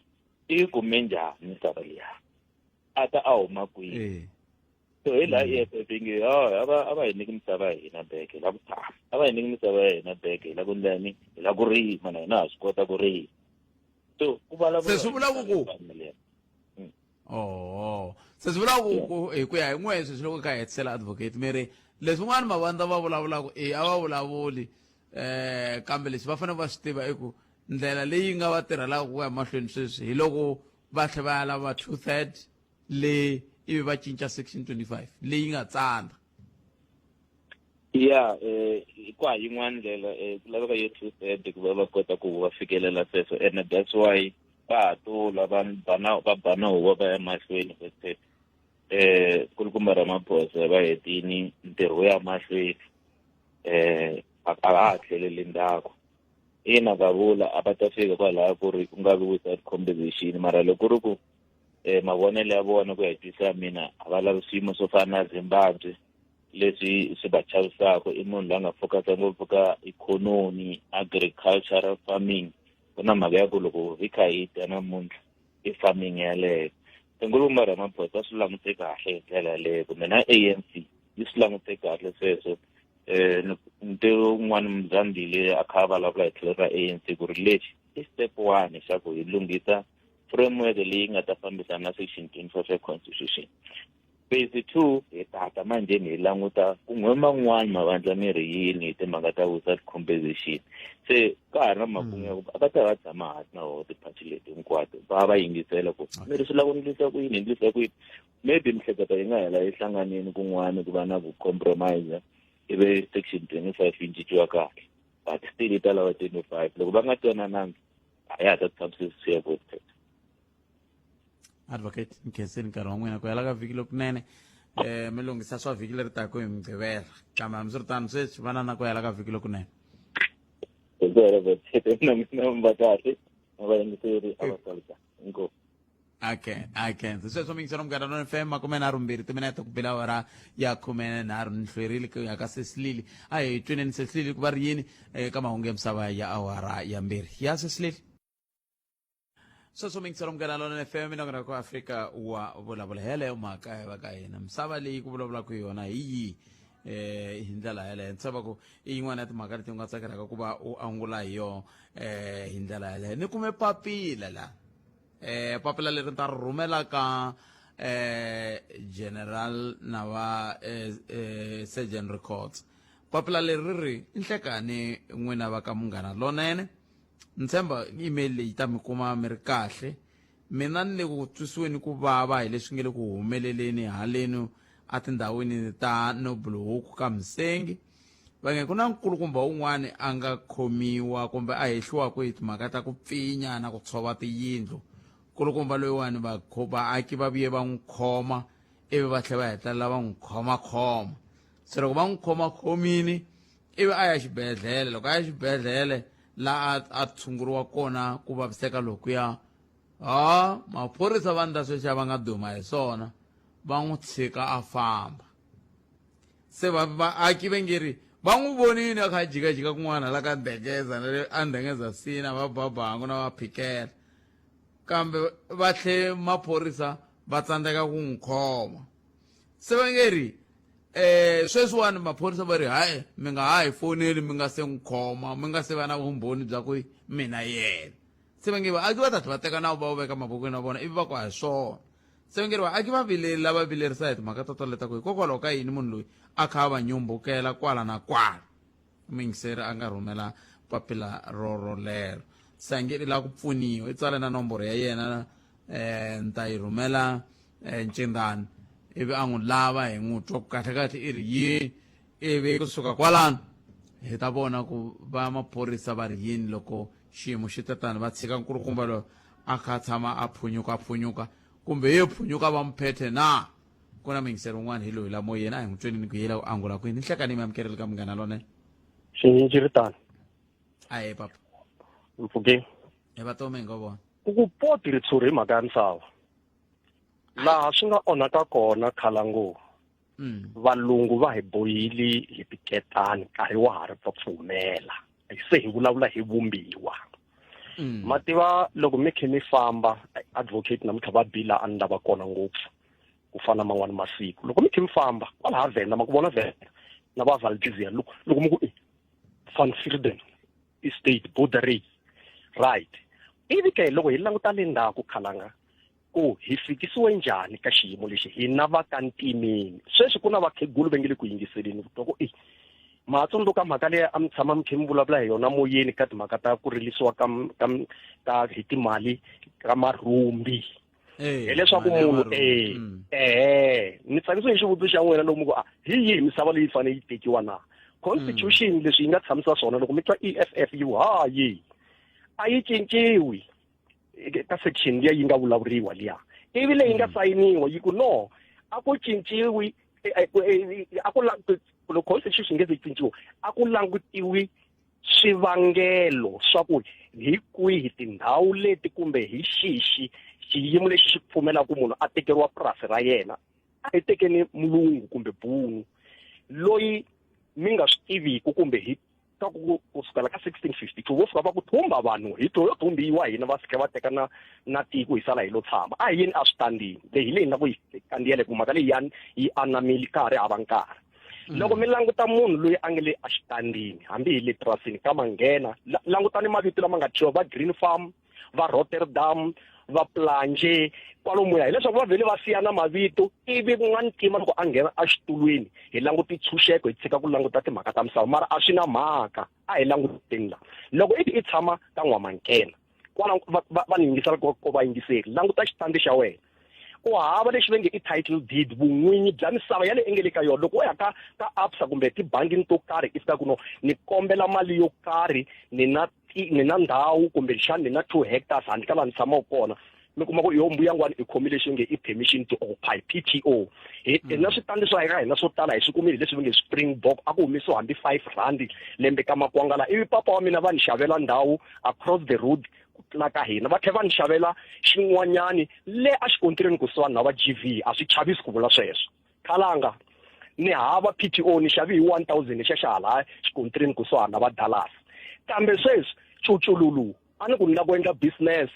S13: i yi kume njhani misava liya a ta a huma kwihi so hi laha E_F_F yi nge a va a va hi nyiki misava ya hina back hi lava ku tshama a va hi nyiki misava ya hina back hi lava ku endla yini hi lava ku rima na hina ha swi kota ku rima so ku vulavula
S1: se swi vula ku ku oh se swi vula ku ku hi ku ya hi n'we sweswi loko ka hetisela advocate mi ri leswin'wana mavandla va vulavulaka e a va vulavuli eh kambe leswi va fanele va swi tiva i ku ndlela leyi nga va tirhelaka ku ya mahlweni sweswi hi loko va tlhe va ya lava 2/3 le ivi va cinca section 25 leyi nga tsana
S13: ya kwa yin'wana ndlela ku laveka yo 2/3 ku va va kota ku va fikelela sweswo and that's why va ha to lwa va bana va bana huwa va ya mahlweni va kulukumba Ramaphosa va hetini ntirho wo ya mahlweni a ha tlheleli ndzhaku ina va vula a va ta fika kwalaya ku ri ku nga vi without compensation mara loko ku ri ku mavonelo ya vona ku ya twisisa mina a va lavi swiyimo swo fana na Zimbabwe leswi swi va chavisaka i munhu loyi a nga focusa ngopfu ka ikhonomi agricultural farming ku na mhaka ya ku loko hi kha hi dya namuntlha i farming yaleyo se nkulukumba Ramaphosa swi langute kahle hi ndlela yaleyo kumbe na A_N_C yi swi langute kahle sweswo ntirho wun'wana Mzambile a kha a vulavula hi tlhelo ra A_N_C ku ri lexi i step one xa ku hi lunghisa framework leyi nga ta fambisana na section 25 ya constitution. Phase 2 hi tata manjheni hi languta ku n'we man'wani mavandla mi ri yini hi timhaka ta without compensation. Se ka ha ri na makungu ya ku a va ta va tshama hansi na voho ti-party leti hinkwato va va yingisela ku mi ri swi lava ku ndlisa ku yini hi ndlisa ku yini. Maybe mihleketo yi nga hela yi hlanganini kun'wana ku va na ku compromise ivi section 25 yi cinciwa kahle, but still yi ta lava 25 loko va nga twananangi a ya ha ta tshamisa swi ya vote.
S1: Advocate nkhenseni nkarhi wa n'wina ku hela ka vhiki lokunene. Mi lunghisa swa vhiki leri taka hi Mugqivela, kambe hambiswiritano sweswi va na na ku hela ka vhiki lokunene.
S13: Na mina va kahle na vayingiseri a va sali kahle, inkomu.
S1: Okay, okay, sweswo mingiselo Munghana Lona FM 32 timinete ku bela awara ya 13. Ni hlwerile ku ya ka Sesilili. A hi tweneni Sesilili ku va ri yini eka mahungu ya misava ya awara ya 2 ya Sesilili. Sweswo mingiselo Munghana Lona FM minongonoko ku Afrika wa vulavula yeleyo mhaka ya va ka hina misava leyi ku vulavulaka yona hi yihi hi ndlela yeleyo. Ni tshemba ku i yin'wana ya timhaka leti u nga tsakelaka ku va u angula hi yona hi ndlela yeleyo. Ni kume papila la, papila leri ni ta ri rhumela ka general na va surgeon records. Papila leri ri ri nhlekani n'wina va ka Munghana Lonene, ni tshemba email leyi ta mi kuma mi ri kahle. Mina ni le ku twisiweni ku vava hi leswi nge le ku humeleleni halenu etindhawini ta Nobuluhuku ka Msengi. Va nge ku na nkulukumba wun'wani a nga khomiwa kumbe a hehliwaka hi timhaka ta ku pfinya na ku tshova tiyindlu. Nkulukumba loyiwani vaaki va vuye va n'wi khoma ivi va tlhela va hetelela va n'wi khomakhoma. Se loko va n'wi khomakhomile ivi a ya xibedhlele, loko a ya xibedhlele la a tshunguriwa kona ku vaviseka lokuya, ha maphorisa va ndla sweswi va nga duma hi swona, va n'wi tshika a famba. Se vaaki va nge ri va n'wi vonile a kha a jikajika kun'wana la ka Ndhengeza na le a Ndhengeza sina va babangu na va phikela, kambe va tlhe maphorisa va tsandzeka ku n'wi khoma. Se va nge ri sweswiwani maphorisa va ri hayi, mi nga ha hi foneli mi nga se n'wi khoma, mi nga se va na vumbhoni bya ku mina yena. Se va nge vaaki va ta tlhe va teka nawu va wu veka mavokweni ya vona ivi va ku a hi swona. Se va nge ri vaaki va vileli lava vilerisa hi timhaka to tala ta ku hikokwalaho ka yini munhu loyi a kha a va nyumbukela kwala na kwala. Muyingiseri a nga rhumela papila rorolero, se a nge ri lava ku pfuniwa, i tsale na nomboro ya yena, ni ta yi rhumela ncindani ivi a n'wi lava hi n'wi twa ku kahle kahle i ri yini, ivi kusuka kwalano hi ta vona ku va maphorisa va ri yini loko xiyimo xi tatani va tshika nkulukumba loyi a kha a tshama a phunyuka a phunyuka kumbe ye phunyuka va muphethe na. Ku na muyingiseri un'wana hi loyi la moyeni, a hi n'wi twenini ku yela ku angula kwini. Nhlekani mi amukerile ka Munghana Lonene.
S14: Xinyinciritano.
S1: Ahe papa.
S14: Mpfukeni.
S1: Hi va tome hi ngo vona.
S14: Ku ku poti ritshuri hi mhaka ya misava. Laha swi nga onhaka kona khalango. Valungu va hi bohile hi tiketani nkarhi wa ha ri pfumela. Se hi vulavula hi vumbiwa. Mativa loko mi khe mi famba advocate namuntlha va bila a ni lava kona ngopfu ku fana man'wani masiku. Loko mi khe mi famba kwalaha Venda, ma ku vona Venda na va Valdezia, loko mi ku Van Sirden Estate border right. Ivi ke loko hi languta le ndzhaku khalanga ku hi fikisiwe njhani ka xiyimo lexi hina va ka ntimeni sweswi ku na vakhegulu va nge le ku yingiseleni ku twa ku ma tsundzuka mhaka leyi a mi tshama mi khe mi vulavula hi yona moyeni ka timhaka ta ku rilisiwa ka ka ka hi timali ka marhumbi, hileswaku munhu ni tsakisiwe hi xivutiso xa n'wina loko mi ku a hi yihi misava leyi fanele yi tekiwa na constitution leswi yi nga tshamisa swona. Loko mi twa EFF yi hayi a yi cinciwi ka section liya yi nga vulavuriwa liya ivi leyi nga sayiniwa yi ku no a ku cinciwi, a ku loko constitution nge se cinciwa a ku langutiwi swivangelo swa ku hi kwihi tindhawu leti kumbe hi xixi xiyimo lexi xi pfumelaka munhu a tekeriwa purasi ra yena. A hi tekeni mulungu kumbe bunu loyi mi nga swi tiviku kumbe hi ka ku kusukela ka 1652 vo fika va ku thumba vanhu hi to yo thumbiwa hina va fika va teka na tiko hi sala hi lo tshama. A hi yeni a switandini leyi hi leyi na ku yi kandziyela ku mhaka leyi yi anamile ka ha ri hava nkarhi. Loko mi languta munhu loyi a nge le exitandini hambi hi le purasini ka manghena, langutani mavito lama nga thyiwa va Green Farm, va Rotterdam, va planje kwalomuya hileswaku va vhele va siya na mavito ivi ku nga ntima loko a nghena exitulwini hi languti ntshunxeko hi tshika ku languta timhaka ta misava mara a swi na mhaka a hi languteni la loko i ti i tshama ka n'wamankena kwala va ni yingisela ko va yingiseri languta xitandi xa wena u hava lexi va nge i title deed vun'winyi bya misava ya le i nge le ka yona loko u ya ka ka absa kumbe tibangini to karhi i fika ku no ni kombela mali yo karhi ni na ni na ndhawu kumbe xana ni na 2 hectares handle ka laha ni tshamaka kona mi kuma ku yo mbuyangwani i khomile lexi nge i permission to occupy PTO hi na switandi swa ka hina swo tala hi swi kumile leswi va nge Springbok a ku humesiwa hambi 5 rand lembe ka makwanga la ivi papa wa mina va ni xavela ndhawu across the road ku tlula ka hina va tlhela va ni xavela xin'wanyani le a xikontirini kusuhani na va GV a swi chavisi ku vula sweswo khalanga ni hava PTO ni xavi hi 1000 lexiya xa hala xikontirini kusuhani na va Dallas kambe sweswi cucululu a ni ku ni lava ku endla business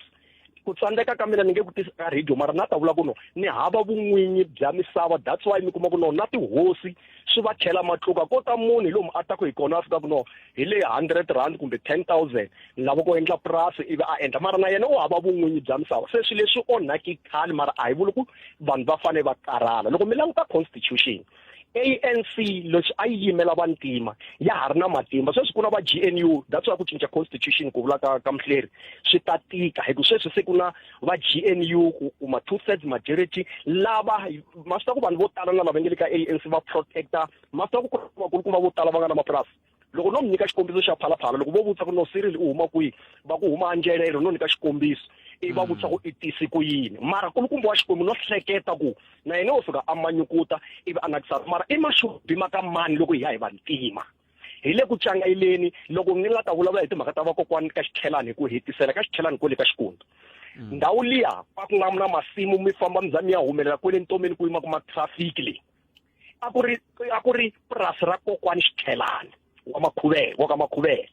S14: ku tsandzeka ka mina ni nge ku tisa ka radio mara na ta vula ku no ni hava vun'winyi bya misava that's why mi kuma ku no na tihosi swi va chela matluka ko ta munhu hi lomu a taku hi kona a fika ku no hi leyi 100 rand kumbe 10000 ni lava ku endla purasi ivi a endla mara na yena u hava vun'winyi bya misava se swilo leswi onhaki khale mara a hi vuli ku vanhu va fanele va karhala loko mi languta constitution ANC leswi a yi yimela vantima ya ha ri na matimba sweswi ku na va GNU that's why ku cinca constitution ku vula ka ka muhleri swi ta tika hi ku sweswi se ku na va GNU ku kuma two thirds majority lava ma swi ta ku vanhu vo tala na lava nge le ka ANC va protecta ma swi ta ku vakulukumba vo tala va nga na mapurasi loko no mi nyika xikombiso xa phalaphala loko vo vutisa ku no Cyril u huma kwihi va ku huma anjelelo no nyika xikombiso i va vutisa ku i tisi ku yini mara kulukumba wa xikwembu no hleketa ku na yena wo fika a manyukuta ivi a nakisa mara i maxubi ma ka mani loko hi ya hi vantima hi le ku cangayileni loko ni nga ta vulavula hi timhaka ta vakokwani ka xitlhelani hi ku hetisela ka xitlhelani kwele ka xikundzu ndhawu liya a ku nga na masimu mi famba mi za mi ya humelela kwele ntomeni ku yima kuma traffic leyi a ku ri a ku ri purasi ra kokwani xitlhelani wa makhuvele wa ka makhuvele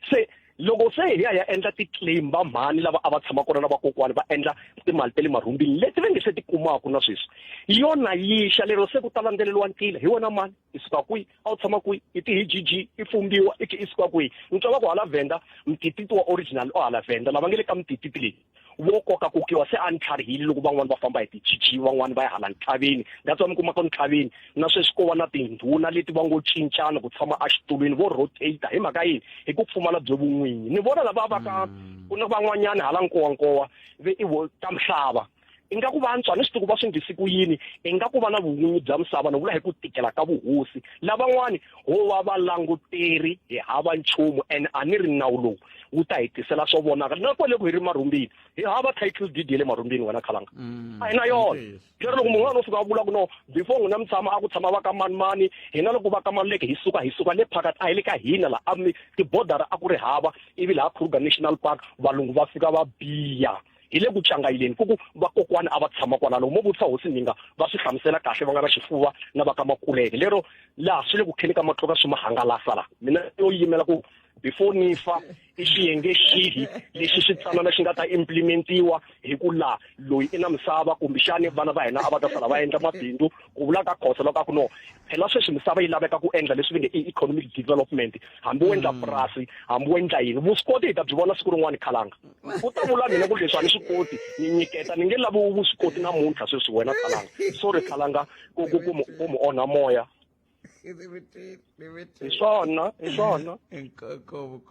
S14: se loko se hi ya ya endla ti-claim va mhani lava a va tshama kona na vakokwani va endla timali ta le marhumbini leti va nge se ti kumaka na sweswi yona yixa lero se ku ta landzeleriwa ntila hi wena mani i suka kwihi a wu tshama kwihi i ti hi gg i fumbiwa i i suka kwihi ni twa va ku hala venda mtititi wa original o hala venda lava nge le ka mtititi leyi wo koka kokiwa se a ni tlharihile loko van'wani va famba hi ti-gg van'wani va ya hala ntlhaveni that's why mi kumaka ntlhaveni na sweswi ko va na tindhuna leti va ngo cincana ku tshama exitulwini vo rotate hi mhaka yini hi ku pfumala byo vun'winyi ni vona lava va ka ku na van'wanyana hala nkowankowa ve i vo ka mhlava ingaku va antswa ni swi tiku va swi ndlisi ku yini ingaku va na vun'winyi bya misava ni vula hi ku tikela ka vuhosi lavan'wani ho va valanguteri hi hava nchumu and a ni ri nawu lowu wu ta hi tisela swo vonaka na kwale ku hi ri marhumbini hi hava title deed ya le marhumbini wena khalanga a hi na yona lero loko munhu un'wana o fika a vula ku no before n'wina mi tshama a ku tshama va ka manimani hina loko va ka maluleke hi suka hi suka le phakathi a hi le ka hina la a mi tibodara a ku ri hava ivi laha Kruger National Park valungu va fika va biya hi le ku cangayileni ku ku vakokwani a va tshama kwalano loko mo vutisa hosi ninga va swi hlamusela kahle va nga na xifuva na va ka makuleke lero laha swi le ku kheni ka matluka swi ma hangalasa la mina yo yimela ku before ni fa i xiyenge xihi lexi xitsanana xi nga ta implementiwa hi ku la loyi i na misava kumbexani vana va hina a va ta sala va endla mabindzu ku vula ka khosa loko a ku no phela sweswi misava yi laveka ku endla leswi va nge i economic development hambi wo endla purasi hambi wo endla yini vuswikoti hi ta byi vona siku rin'wana khalanga u ta vula mina ku leswi a ni swi koti ni nyiketa ni nge lavi vuswikoti namuntlha sweswi wena khalanga sorry khalanga ku ku ku mu ku mu onha moya hi swona hi swona
S1: inkomu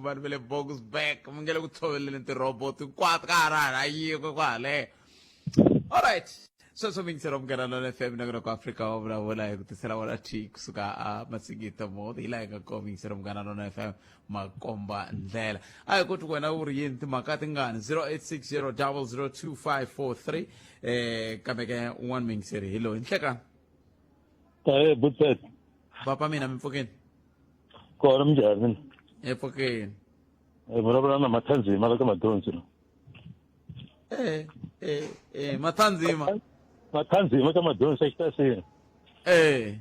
S1: vanhu va le Boksburg mi nge le ku tshoveleni tirhobot hinkwato ka ha ri hala yin'we kwahaleyo alright sweswo mingiselo munghana lona fm na ku afrika wa vulavula hi ku tisela wona thi kusuka a masingita mall hi laha hi nga kona mingiselo munghana lona fm makomba ndlela a hi koti wena u ri yini timhaka tingani 0860 002543 eh kambe ke un'wana mingiseri hi loyi nhlekani
S15: Tahe Butset.
S1: Papa mina mi pfukeni.
S15: Kona minjhani?
S1: Hi pfukeni.
S15: Hi vulavula na Mathanzima la ka Madonsi.
S1: Eh eh eh Mathanzima.
S15: Mathanzima ka Madonsi exitasini.
S1: Eh.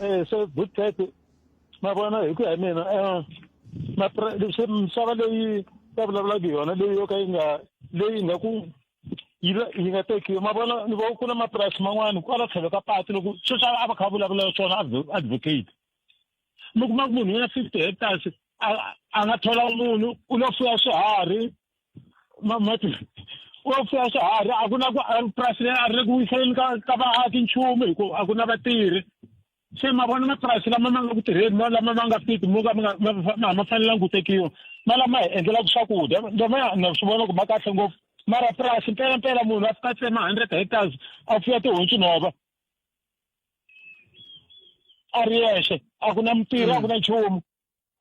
S15: Eh so Butset ma vona hi ku ya hi mina eh misava leyi va vulavulaka hi yona leyi yo ka yi nga leyi nga ku yi yi nga tekiwi ma vona ni vo ku na mapurasi man'wani kwala tlhelo ka patu loko sweswi a va kha va vulavula swona advocate mi kuma ku munhu u na 50 hectares a nga thola munhu u lo fuya swiharhi ma ma
S6: wo fuya swiharhi a ku na ku purasi leri a ri le ku wiseleni ka ka vaaki nchumu hi ku a ku na vatirhi se ma vona mapurasi lama ma nga ku tirheni ma lama ma nga fiki mo ka ma nga ma fanelangi ku tekiwa ma lama hi endlelaka swakudya lama na swi vona ku ma kahle ngopfu mara purasi mpelampela munhu a fika tsema 100 hectares a fuya tihonci nhova a ri yexe a ku na mutirhi a ku na nchumu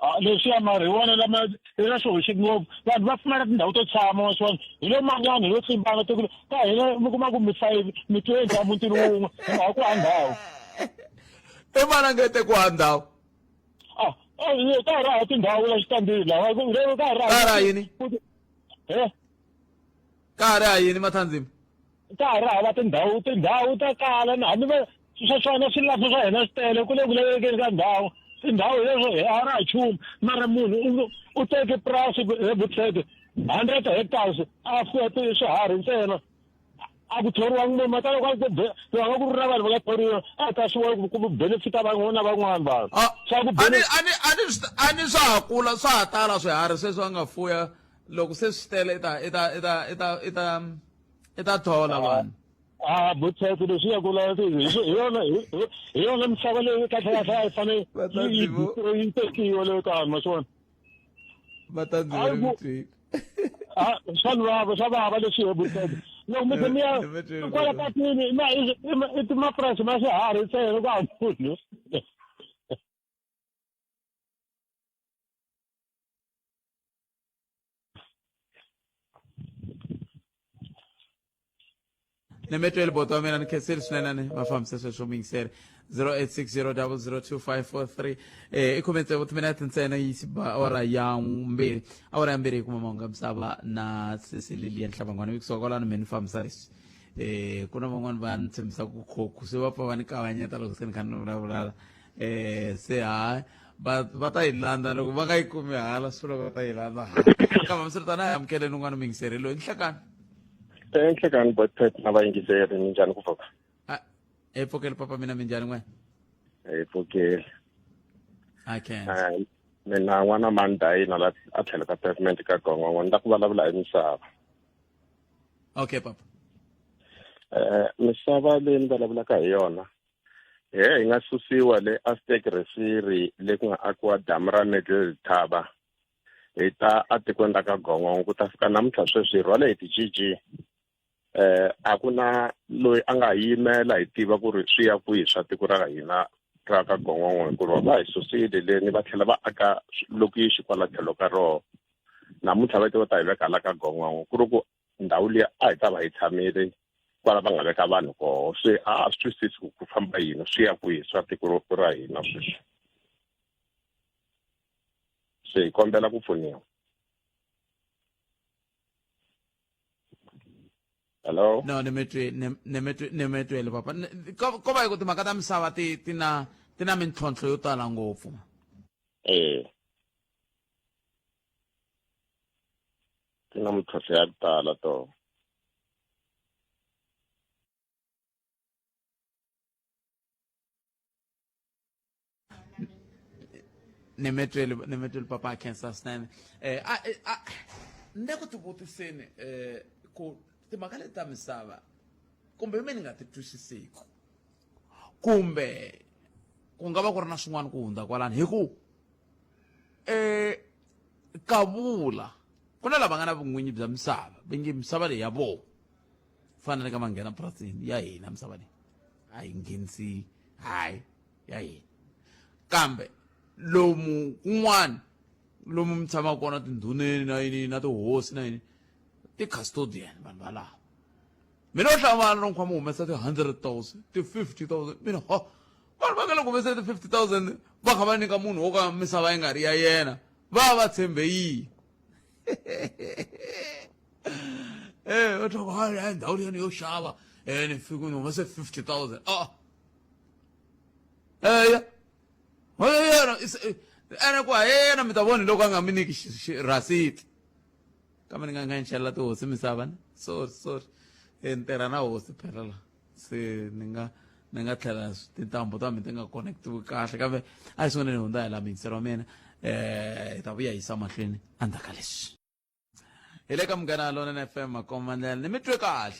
S6: Ah, leswiya mara hi wona lama hi na swi hoxeki ngopfu vanhu va pfumala tindhawu to tshama wa swona hi lo manyana hi lo tlimbana tiko ka hina mi kuma ku mi five mi 20 emutini wun'we hi mhaka ku ha ndhawu
S1: i mani a nge te ku ha ndhawu
S6: ah, eh, ka ha ri hava tindhawu la xitandini lawa ka ha ri
S1: ka ha ri ha yini
S6: eh?
S1: ka ha ri ha yini mathandzima
S6: ka ha ri hava tindhawu tindhawu ta kala na hambi va swa swona swilahlo swa hina swi tele ku le ku lavekeni ka ndhawu tindhawu hi leswo hi a ra ha nchumu mara munhu u teke purasi hi vutlheke 100 hectares a fuya swiharhi ntsena a ku thoriwangi munhu mata loko a ku loko ku ri na vanhu va nga thoriwa a ta swi vona ku benefita van'wana na van'wana vanhu
S1: swa ku a ni swa ha kula swa ha tala swiharhi sweswi va nga fuya loko se swi tele i ta i ta i ta i ta i ta i ta thola vanhu
S6: a butsheko leswi ya kula hi yona hi yona misava leyi kahle kahle a yi fanele yi tekiwa leyo tani ma swi vona
S1: va ta ndzi
S6: swa vava swa vava leswi he butsheko loko mi mi ya kwala patwini i mapurasi ma swiharhi ntsena ku hava munhu.
S1: Nemetweli boti wa mina ni khensile swinene ni va fambise sweswo muyingiseri 0860002543 eh i khume tsevu timinete ntsena yi ba awara ya mbirhi awara ya mbirhi hi kuma mahungu ya misava na sesi Lilian Hlabangwana mi kusuka kwalano me ni fambisa leswi eh ku na van'wani va ni tshembisa ku khokhu se va pfa va ni kavanyeta loko se ni kha ni vulavula eh se ha va va ta yi landza loko va nga yi kumi hala swi vula va ta yi landza hala kambe hambiswiritano a hi amukeleni un'wana muyingiseri loyi nhlekani
S2: Enhlekani Botpet na vayingiseri minjhani ku pfuka?
S1: Ah, hi pfukeli papa mina minjhani n'we
S2: Hi pfukile.
S1: I can't.
S2: Ah, mina n'wana mandayina la a tlhelo ka pavement ka gongongo ni la ku vulavula hi misava.
S1: Okay papa.
S2: Eh misava leyi ni vulavulaka hi yona he hi nga susiwa le Aztec Resiri le ku nga akiwa damu ra Middle Thaba hi ta atikweni ra ka Gongongo ku ta fika namuntlha sweswi hi rhwale hi ti-G_G a ku na loyi a nga yimela hi tiva ku ri swi ya kwihi swa tiko ra hina ra ka Gongongo hikuva va hi susile leni va tlhela va aka lokixi kwala tlhelo ka roho namuntlha va te va ta hi veka la ka Gongongo ku ri ku ndhawu liya a hi ta va hi tshamile kwala va nga veka vanhu koho se a swi twisisi ku ku famba yini swi ya kwihi swa tiko ra hina sweswi. Se hi kombela ku pfuniwa. Hello?
S1: No, ni mi twi ni ni mi twi ni mi twele papa. Ko ko va hi ku timhaka ta misava ti ti na ti na mintlhontlho yo tala ngopfu.
S2: Eh. Ti na mintlhontlho ya ku tala to.
S1: Ni mi tweli ni mi tweli papa khensa swinene eh a a ni le ku tivutiseni eh ku timhaka leti ta misava kumbe mi ni nga ti twisisiku kumbe ku nga va ku ri na swin'wana ku hundza kwalano hi ku eh kavula ku na lava nga na vun'winyi bya misava va nge misava leyi ya vona fana na ka va nghena purasini ya hina misava leyi a yi nghenisi hayi ya hina kambe lomu kun'wana lomu mi tshamaka kona tindhuneni na yini na tihosi na yini ti-custodian vanhu valava mina u hlamala loko kha mi humesa ti-100 000 ti-50 000 mina ho vanhu va nga le ku humeseni ti-50 000 va kha va nyika munhu wo ka misava yi nga ri ya yena va va tshembe yini eh u twa ku hayi ndhawu liyani yo xava eh ni fike ni humese 50000 ah eya yena ene ku yena mi ta vona loko a nga mi nyiki rhasiti kambe ni nga nga ni xalela tihosi misava ni sorry sorry e ni tirha na hosi phela la se ni nga ni nga tlhela tintambu ta mina ti nga connectiwi kahle kambe a hi sunguleni hundza hi la miyingiselo wa mina um hi ta vuya yisa mahlweni endzhaku ka leswi. Hi le ka Munghana Lonene FM makomandlela ni mi twe kahle.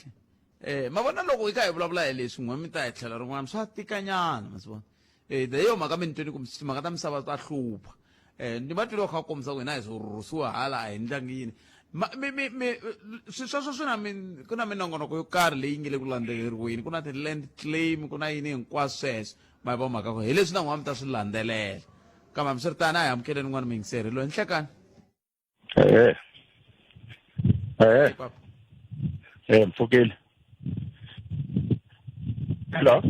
S1: Eh ma vona loko hi kha hi vulavula hi leswi n'we mi ta hi tlhelo rin'wana swa tikanyana ma swi vona. Eh leyo mhaka mi ni twini ku timhaka ta misava ta hlupha. Eh ni va twile va kha va kombisa ku hina hi swo rhurhisiwa hala a hi ndlangi yini. Ma mi mi mi swi sweswo swi na min ku na minongonoko yo karhi leyi nge le ku landzeleriweni ku na ti-land claim ku na yini hinkwaswo sweswo ma yi vo mhaka ku hi leswi na n'wana mi ta swi landzelela kambe hambiswiritano a hi amukeleni n'wana muyingiseri loyi nhlekani
S16: Eh. Eh. Eh, mpfukile. Hello.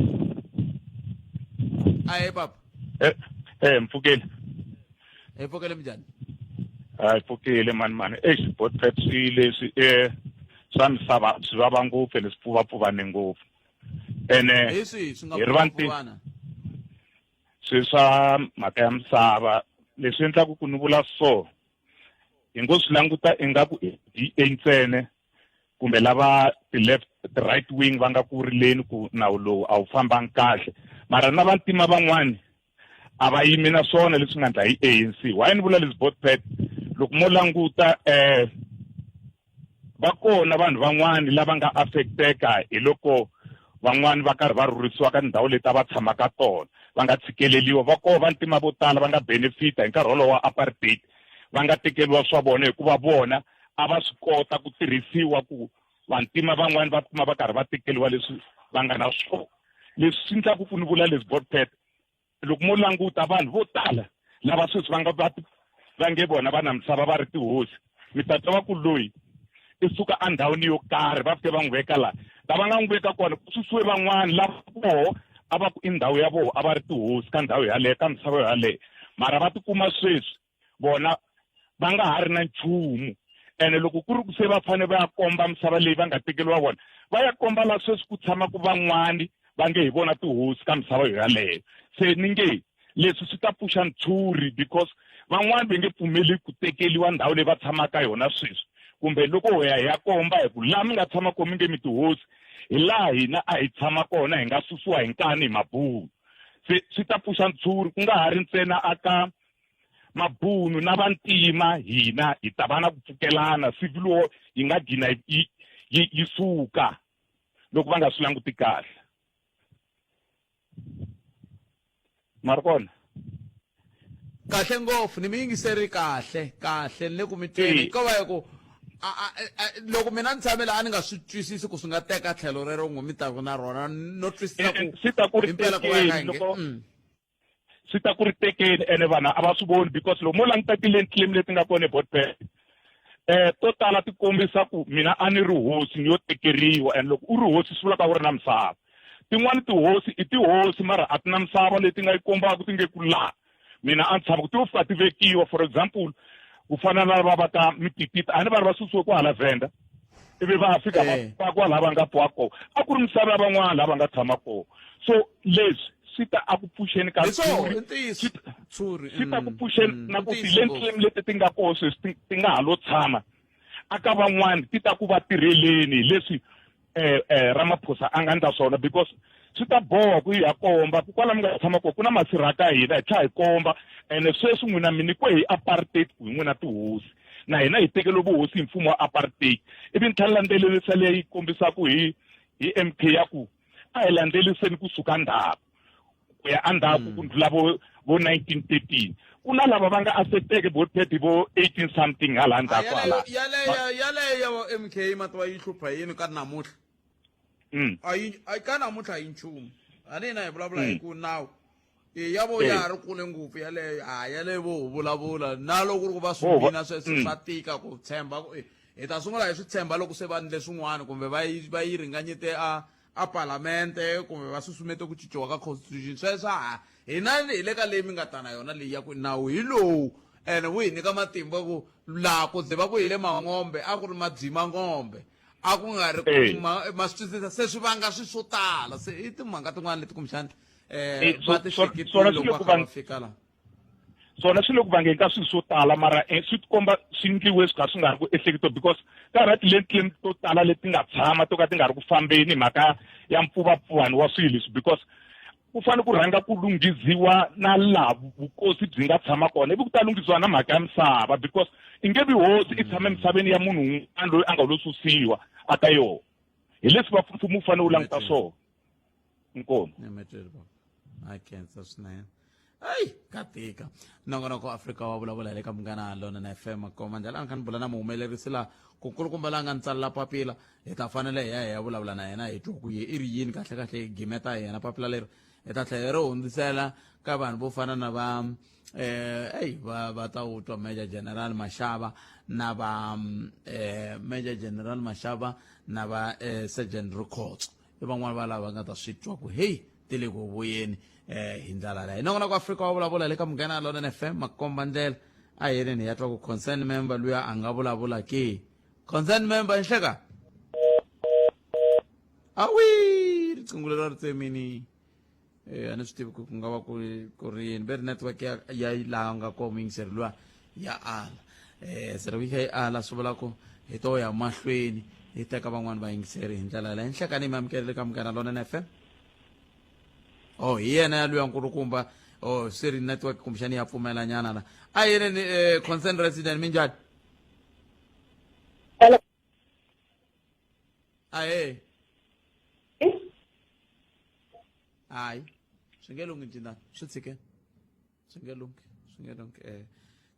S1: Aye papa.
S16: Eh, eh mpfukile.
S1: Hi pfukile minjhani?
S16: Hayi pfukile mani mani. Eish, bot pet swi leswi eh swa misava swi vava ngopfu ene swi pfuvapfuvane ngopfu. Ene
S1: hi swihi swi nga
S16: hi ri vanti
S1: pfuvapfuvana?
S16: Swi swa mhaka ya misava leswi endlaku ku ni vula so hi ngo swi languta ingaku i DA ntsena kumbe lava ti-left ti-right wing va nga ku rileni ku nawu lowu a wu fambangi kahle mara na vantima van'wani a va yimi na swona leswi nga ndla hi ANC why ni vula leswi botpet loko mo languta eh va kona vanhu van'wani lava nga affecteka hi loko van'wani va karhi va rhurhisiwa ka tindhawu leti a va tshama ka tona va nga tshikeleliwa va kona vantima vo tala va nga benefita hi nkarhi wolowo wa apartheid va nga tekeriwa swa vona hikuva vona a va swi kota ku tirhisiwa ku vantima van'wani va kuma va karhi va tekeriwa leswi va nga na swona leswi swi endlaku ku ni vula leswi botpet loko mo languta vanhu vo tala lava sweswi va nga va va nge vona va na misava va ri tihosi mi ta twa va ku loyi i suka endhawini yo karhi va fike va n'wi veka laha la va nga n'wi veka kona ku susiwe van'wani lava voho a va ku i ndhawu ya voho a va ri tihosi ka ndhawu yaleyo ka misava yaleyo mara va tikuma sweswi vona va nga ha ri na nchumu ene loko ku ri ku se va fanele va ya komba misava leyi va nga tekeriwa vona va ya komba la sweswi ku tshamaka van'wani va nge hi vona tihosi ka misava yo yaleyo se ni nge leswi swi ta pfuxa ntshuri because van'wani va nge pfumeli ku tekeriwa ndhawu leyi va tshamaka yona sweswi kumbe loko ho ya hi ya komba hi ku laha mi nga tshama kona mi nge mi tihosi hi laha hina a hi tshama kona hi nga susiwa hi nkani hi mabulu se swi ta pfuxa ntshuri ku nga ha ri ntsena aka mabunu na vantima hina hi ta va na ku pfukelana civil war yi nga gcina yi yi yi suka loko va nga swi languti kahle ma ri kona
S1: kahle ngopfu ni mi yingiseri kahle kahle ni le ku mi tweni ko va hi ku loko mina ni tshame laha ni nga swi twisisi ku swi nga teka tlhelo rero n'we mi taku na rona no twisisa ku
S16: swi ta ku ri
S1: himpela ku va ka
S16: tekeni loko swi ta ku ri tekeni ene vanhu a va swi voni because loko mo languta ti-land claim leti nga kona eBotbet eh to tala ti kombisa ku mina a ni ri hosi ni yo tekeriwa and loko u ri hosi swi vula ka u ri na misava tin'wani tihosi i tihosi mara a ti na misava leti nga yi kombaka ti nge ku laha mina a ni tshama ku ti yo fika ti vekiwa for example ku fana na lava va ka mititita a ni va ri va susiwe kwahala venda ivi va fika va eh. pa kwalaha va nga pwa kona a ku ri misava ya van'wana lava nga tshama kona so leswi swi ta a ku pfuxeni ka
S1: tshuri
S16: swi ta ku mm, pfuxeni mm, na ku ti-land leti ti nga kona sweswi ti nga ha lo tshama a ka van'wani ti ta ku va tirheleni leswi eh eh Ramaphosa a nga endla swona because swi ta boha ku ya komba ku kwala mi nga tshama kona ku na masirha ka hina hi tlhela hi komba ene sweswi n'wina mi nyikiwe hi apartheid ku hi n'wina tihosi na hina hi tekeriwe vuhosi hi mfumo wa apartheid ivi ni tlhela landzelerisa leyi kombisaka hi hi M_K ya ku a hi landzeleriseni kusuka ndzhaku ku ya endzhaku ku ndlula vo vo 1913 ku na lava va nga affecteke vo 30 vo 18 something hala ndzhaku hala
S1: yaleyo yaleyo ya va MK mati va yi hlupha yini ka namuntlha
S16: mm.
S1: a yi ka namuntlha a yi nchumu a ni hina hi vulavula hi mm. ku nawu e ya vo ya ha ri kule ngopfu yaleyo a yaleyo vo vulavula na loko ku ri ku va swi mina sweswo mm. swa tika ku tshemba ku hi ta sungula hi swi tshemba loko se va endle swin'wana kumbe va yi va yi ringanyete a a palamente kumbe va susumete ku cinciwa ka constitution sweswo ha hina hi le ka leyi mi nga ta na yona leyi ya ku nawu hi lowu ene wu hi nyika matimba ku laha ku ze va ku hi le mangombe a ku ri madzima ngombe a ku nga ri ma swi twisisa se swi vanga swi swo tala se i timhaka tin'wana leti kumbexana um va ti hleketile loko va fika laha
S16: Swona swi le ku vangeni ka swilo swo tala mara eh, swi tikomba swi ndliwe swi kha swi nga ri ku ehleketiwa because ka ha ti-land claim to tala leti nga tshama to ka ti nga ri ku fambeni hi mhaka ya mpfuvapfuvani wa swilo leswi because Ku fanele ku rhanga ku lunghiziwa na laha vukosi byi nga tshama kona, ivi ku ta lunghiziwa na mhaka ya misava, because i nge vi hosi i tshama emisaveni ya munhu un'wana loyi a nga lo susiwa a ka yona. Hi leswi va mfumo wu fanele wu languta swona. Inkomu.
S1: A khensa swinene. Ayi, ka tika. Nongonoko Afrika wa vulavula hi le ka Munghana Lonene FM. Koma ndlela a ni kha ni bula na muhumelerisi laha ku nkulukumba la nga ni tsalela papila, hi ta fanele hi ya hi ya vulavula na yena hi twa ku ye i ri yini kahle kahle hi gimeta yena papila leri, hi ta tlhela hi ri hundzisela ka vanhu vo fana na va eyi va va ta wu twa Major General Mashava na va Major General Mashava na va Sergeant Rikhotso, i van'wana va lava nga ta swi twa ku heyi ti le ku vuyeni hi ndlela leyi. Nongonoko Afrika wa vulavula le ka Munghana Lonene FM, makomba ndlela. A hi yeneni hi ya twa ku concern member luya a nga vulavula ke. Concern member, nhleka awi riqingho leri ri tsemini. A ni swi tivi ku ku nga va ku ku ri yini, ve ri network ya ya laha nga kona muyingiseri luya ya ala. Se loko yi kha yi ala swi vula ku hi to ya mahlweni hi teka van'wani vayingiseri hi ndlela yaleyo. Nhlekani, mi amukelele ka Munghana Lonene FM. Oh, hi yena ya luya nkulukumba. Oh, se ri network kumbexani ya pfumela nyana la. A yeneni concern resident, minjhani?
S4: Hello.
S1: Ahee. Hayi, swi nge lunghi ncindana, swi tshike, swi nge lunghi, swi nge lunghi.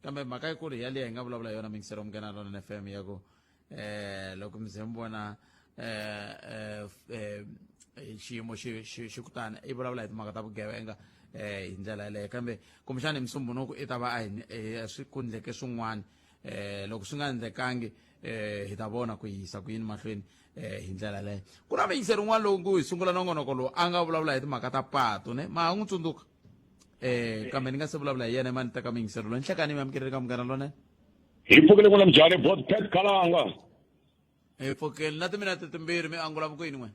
S1: Kambe mhaka yikulu hi yaliya hi nga vulavula yona mingisero Munghana Lonene FM ya ku loko mi ze mi vona xiyimo xi xi xi kutani i vulavula hi timhaka ta vugevenga hi ndlela yaleyo, kambe kumbexana hi Musumbunuku i ta va a hi swi ku ndleke swin'wana. Loko swi nga endlekangi, hi ta vona ku yisa ku yini mahlweni hi ndlela leyo. Ku na muyingiseri un'wana lowu ngu hi sungula nongonoko lowu a nga vulavula hi timhaka ta patu ne ma ha n'wi tsundzuka, kambe ni nga se vulavula hi yena ma ni teka muyingiseri loyi. Nhlekani, mi amukeleli ka Munghana Lonene.
S17: Hi pfukile n'wina, mujhani bot Pet Khalanga?
S1: Hi pfukile na timinete 2 mi angula vukuyini n'wina?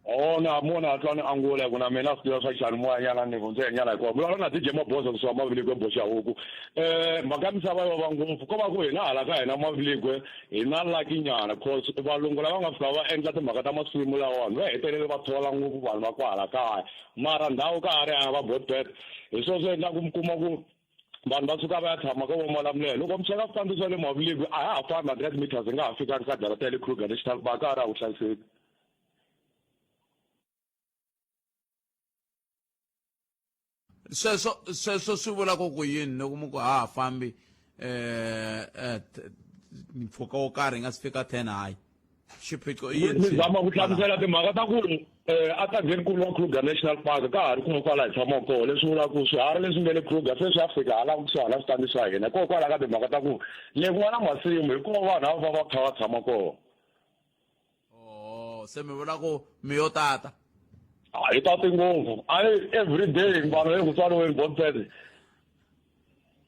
S17: Ona mona hatla ni angula ku na mina swi tiva swa xiyanimoya nyana ni hundze nyana hikuva vulavula na DJ Mabosa kusuka Maviligwe boxa huku. Mhaka misava yi vava ngopfu, ko va ku hina hala ka hina Maviligwe hi na lucky nyana, cause valungu lava nga fika va endla timhaka ta masimu lawani va hetelele va thola ngopfu vanhu va kwahala kaya, mara ndhawu ka ha ri hava botbet. Hi swona swi endlaka mi kuma ku vanhu va suka va ya tshama ka vo Malamulele. Loko mi cheka switandi swa le Maviligwe a ha ha fambi 100 meters hi nga ha fikanga ka jarata ya le Kruger National Park, ka ha ri hava vuhlayiseki.
S1: Sweswo swi vula ku yini loko mi ku ha ha fambi mpfhuka wo karhi hi nga si fika 10? Hayi, xiphiqo i yini?
S17: Ni zama ku hlamusela timhaka ta ku a ntangeni nkulu wa Kruger National Park ka ha ri kun'we kwala hi tshamaka kona, leswi vulaka ku swiharhi leswi nga le Kruger se swi ya fika hala kusuhani na switandi swa hina, hikokwalaho ka timhaka ta ku le ku nga na masimu hi kona vanhu a va va kha va tshama kona.
S1: Oh, se mi vula ku mi yo tata?
S17: A hi tati ngopfu, a hi every day vanhu le ku tswariweni botbet.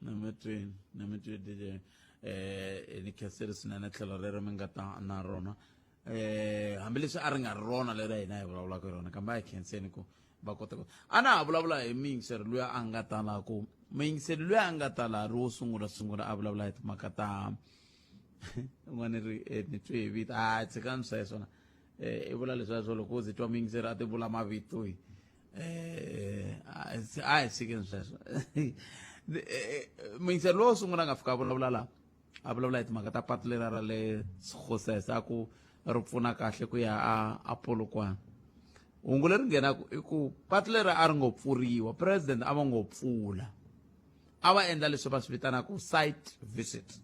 S1: Na mi twini, na mi twini DJ. Ni khensile swinene tlhelo rero mi nga ta na rona, hambileswi a ri nga ri rona leri hina hi vulavulaka hi rona, kambe a hi khenseni ku va kota ku a na ha vulavula hi muyingiseri luya a nga tala ku muyingiseri luya a nga tala ri wo sungula sungula a vulavula hi timhaka ta un'wana ri ni twe hi vito. A tshikani sweswo na i vula leswiya swo loko u ze twa muyingiseri a ti vula mavito hi a hi tshikeni sweswo. Muyingiseri lowo sungula a nga fika a vulavula laha a vulavula hi timhaka ta patu lera ra le Sgosese, a ku ri pfuna kahle ku ya a Polokwane. Hungu leri nghenaka i ku patu leri a ri ngo pfuriwa, president a va ngo pfula, a va endla leswi va swi vitanaka site visit.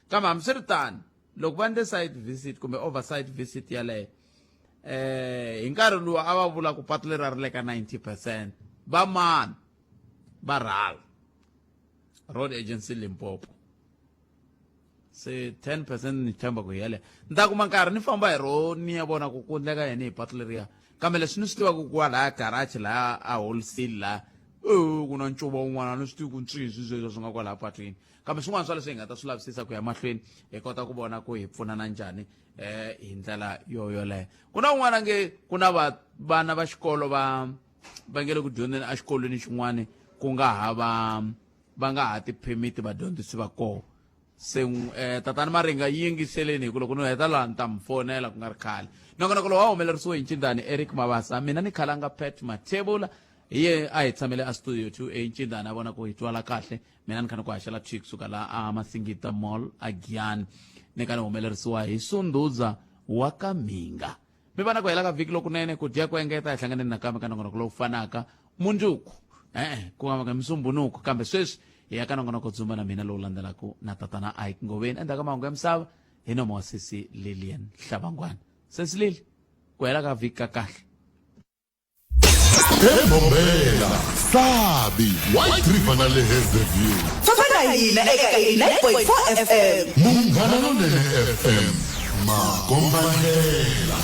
S1: Kambe hambiswiritano, loko va endle site visit kumbe oversight visit yaleyo, hi nkarhi luwa a va vula ku patu leri a ri le ka 90%, va mani va rhala Road Agency Limpopo se 10% ni tshemba ku hi yaleyo. Ni ta kuma nkarhi ni famba hi ro ni ya vona ku ku endleka yini hi patu leriya, kambe leswi ni swi tivaka ku lahaya garage lahaya a wholesale laha ku na ncuva wun'wana, a ni swi tivi ku ntswihi swi sweswo swi nga kwalaya patwini, kambe swin'wana swa leswi hi nga ta swi lavisisa ku ya mahlweni hi kota ku vona ku hi pfunana njhani hi ndlela yo yoleyo. Ku na un'wana nge ku na va vana va xikolo va va nge le ku dyondzeni exikolweni xin'wana ku nga ha va va nga ha ti-permit vadyondzisi va kona. Se tatani Maringa, yi yingiseleni hi ku loko ni heta laha ni ta mi fonela ku nga ri khale. Nongonoko lowu wa humelerisiwe hi ncindani Eric Mabasa, mina ni Khalanga Pat Mathebula. Hi ye a hi tshamele a studio 2A Ncindana a vona ku hi twala kahle. Mina ni kha ni ku haxela thwi kusuka la a Masingita Mall a Giyani. Ni kha ni humelerisiwa hi Sunduza wa ka Mhinga. Mi va na ku hela ka vhiki lokunene, ku dya ku engeta, hi hlanganeni nakambe ka nongonoko lowu fanaka mundzuku. E-e, ku nga Musumbunuku, kambe sweswi hi ya ka nongonoko Dzumba na mina lowu landzelaka na tatana Ike Ngoveni endzhaku ka mahungu ya misava hi nomo wa sesi Lilian Hlabangwana. Sesi Lili, ku hela ka vhiki ka kahle.
S3: Embombela, Sabi, White River na le Hazyview.
S8: Famba na hina eka 89.4 FM.
S3: Munghana Lonene FM, makombandlela.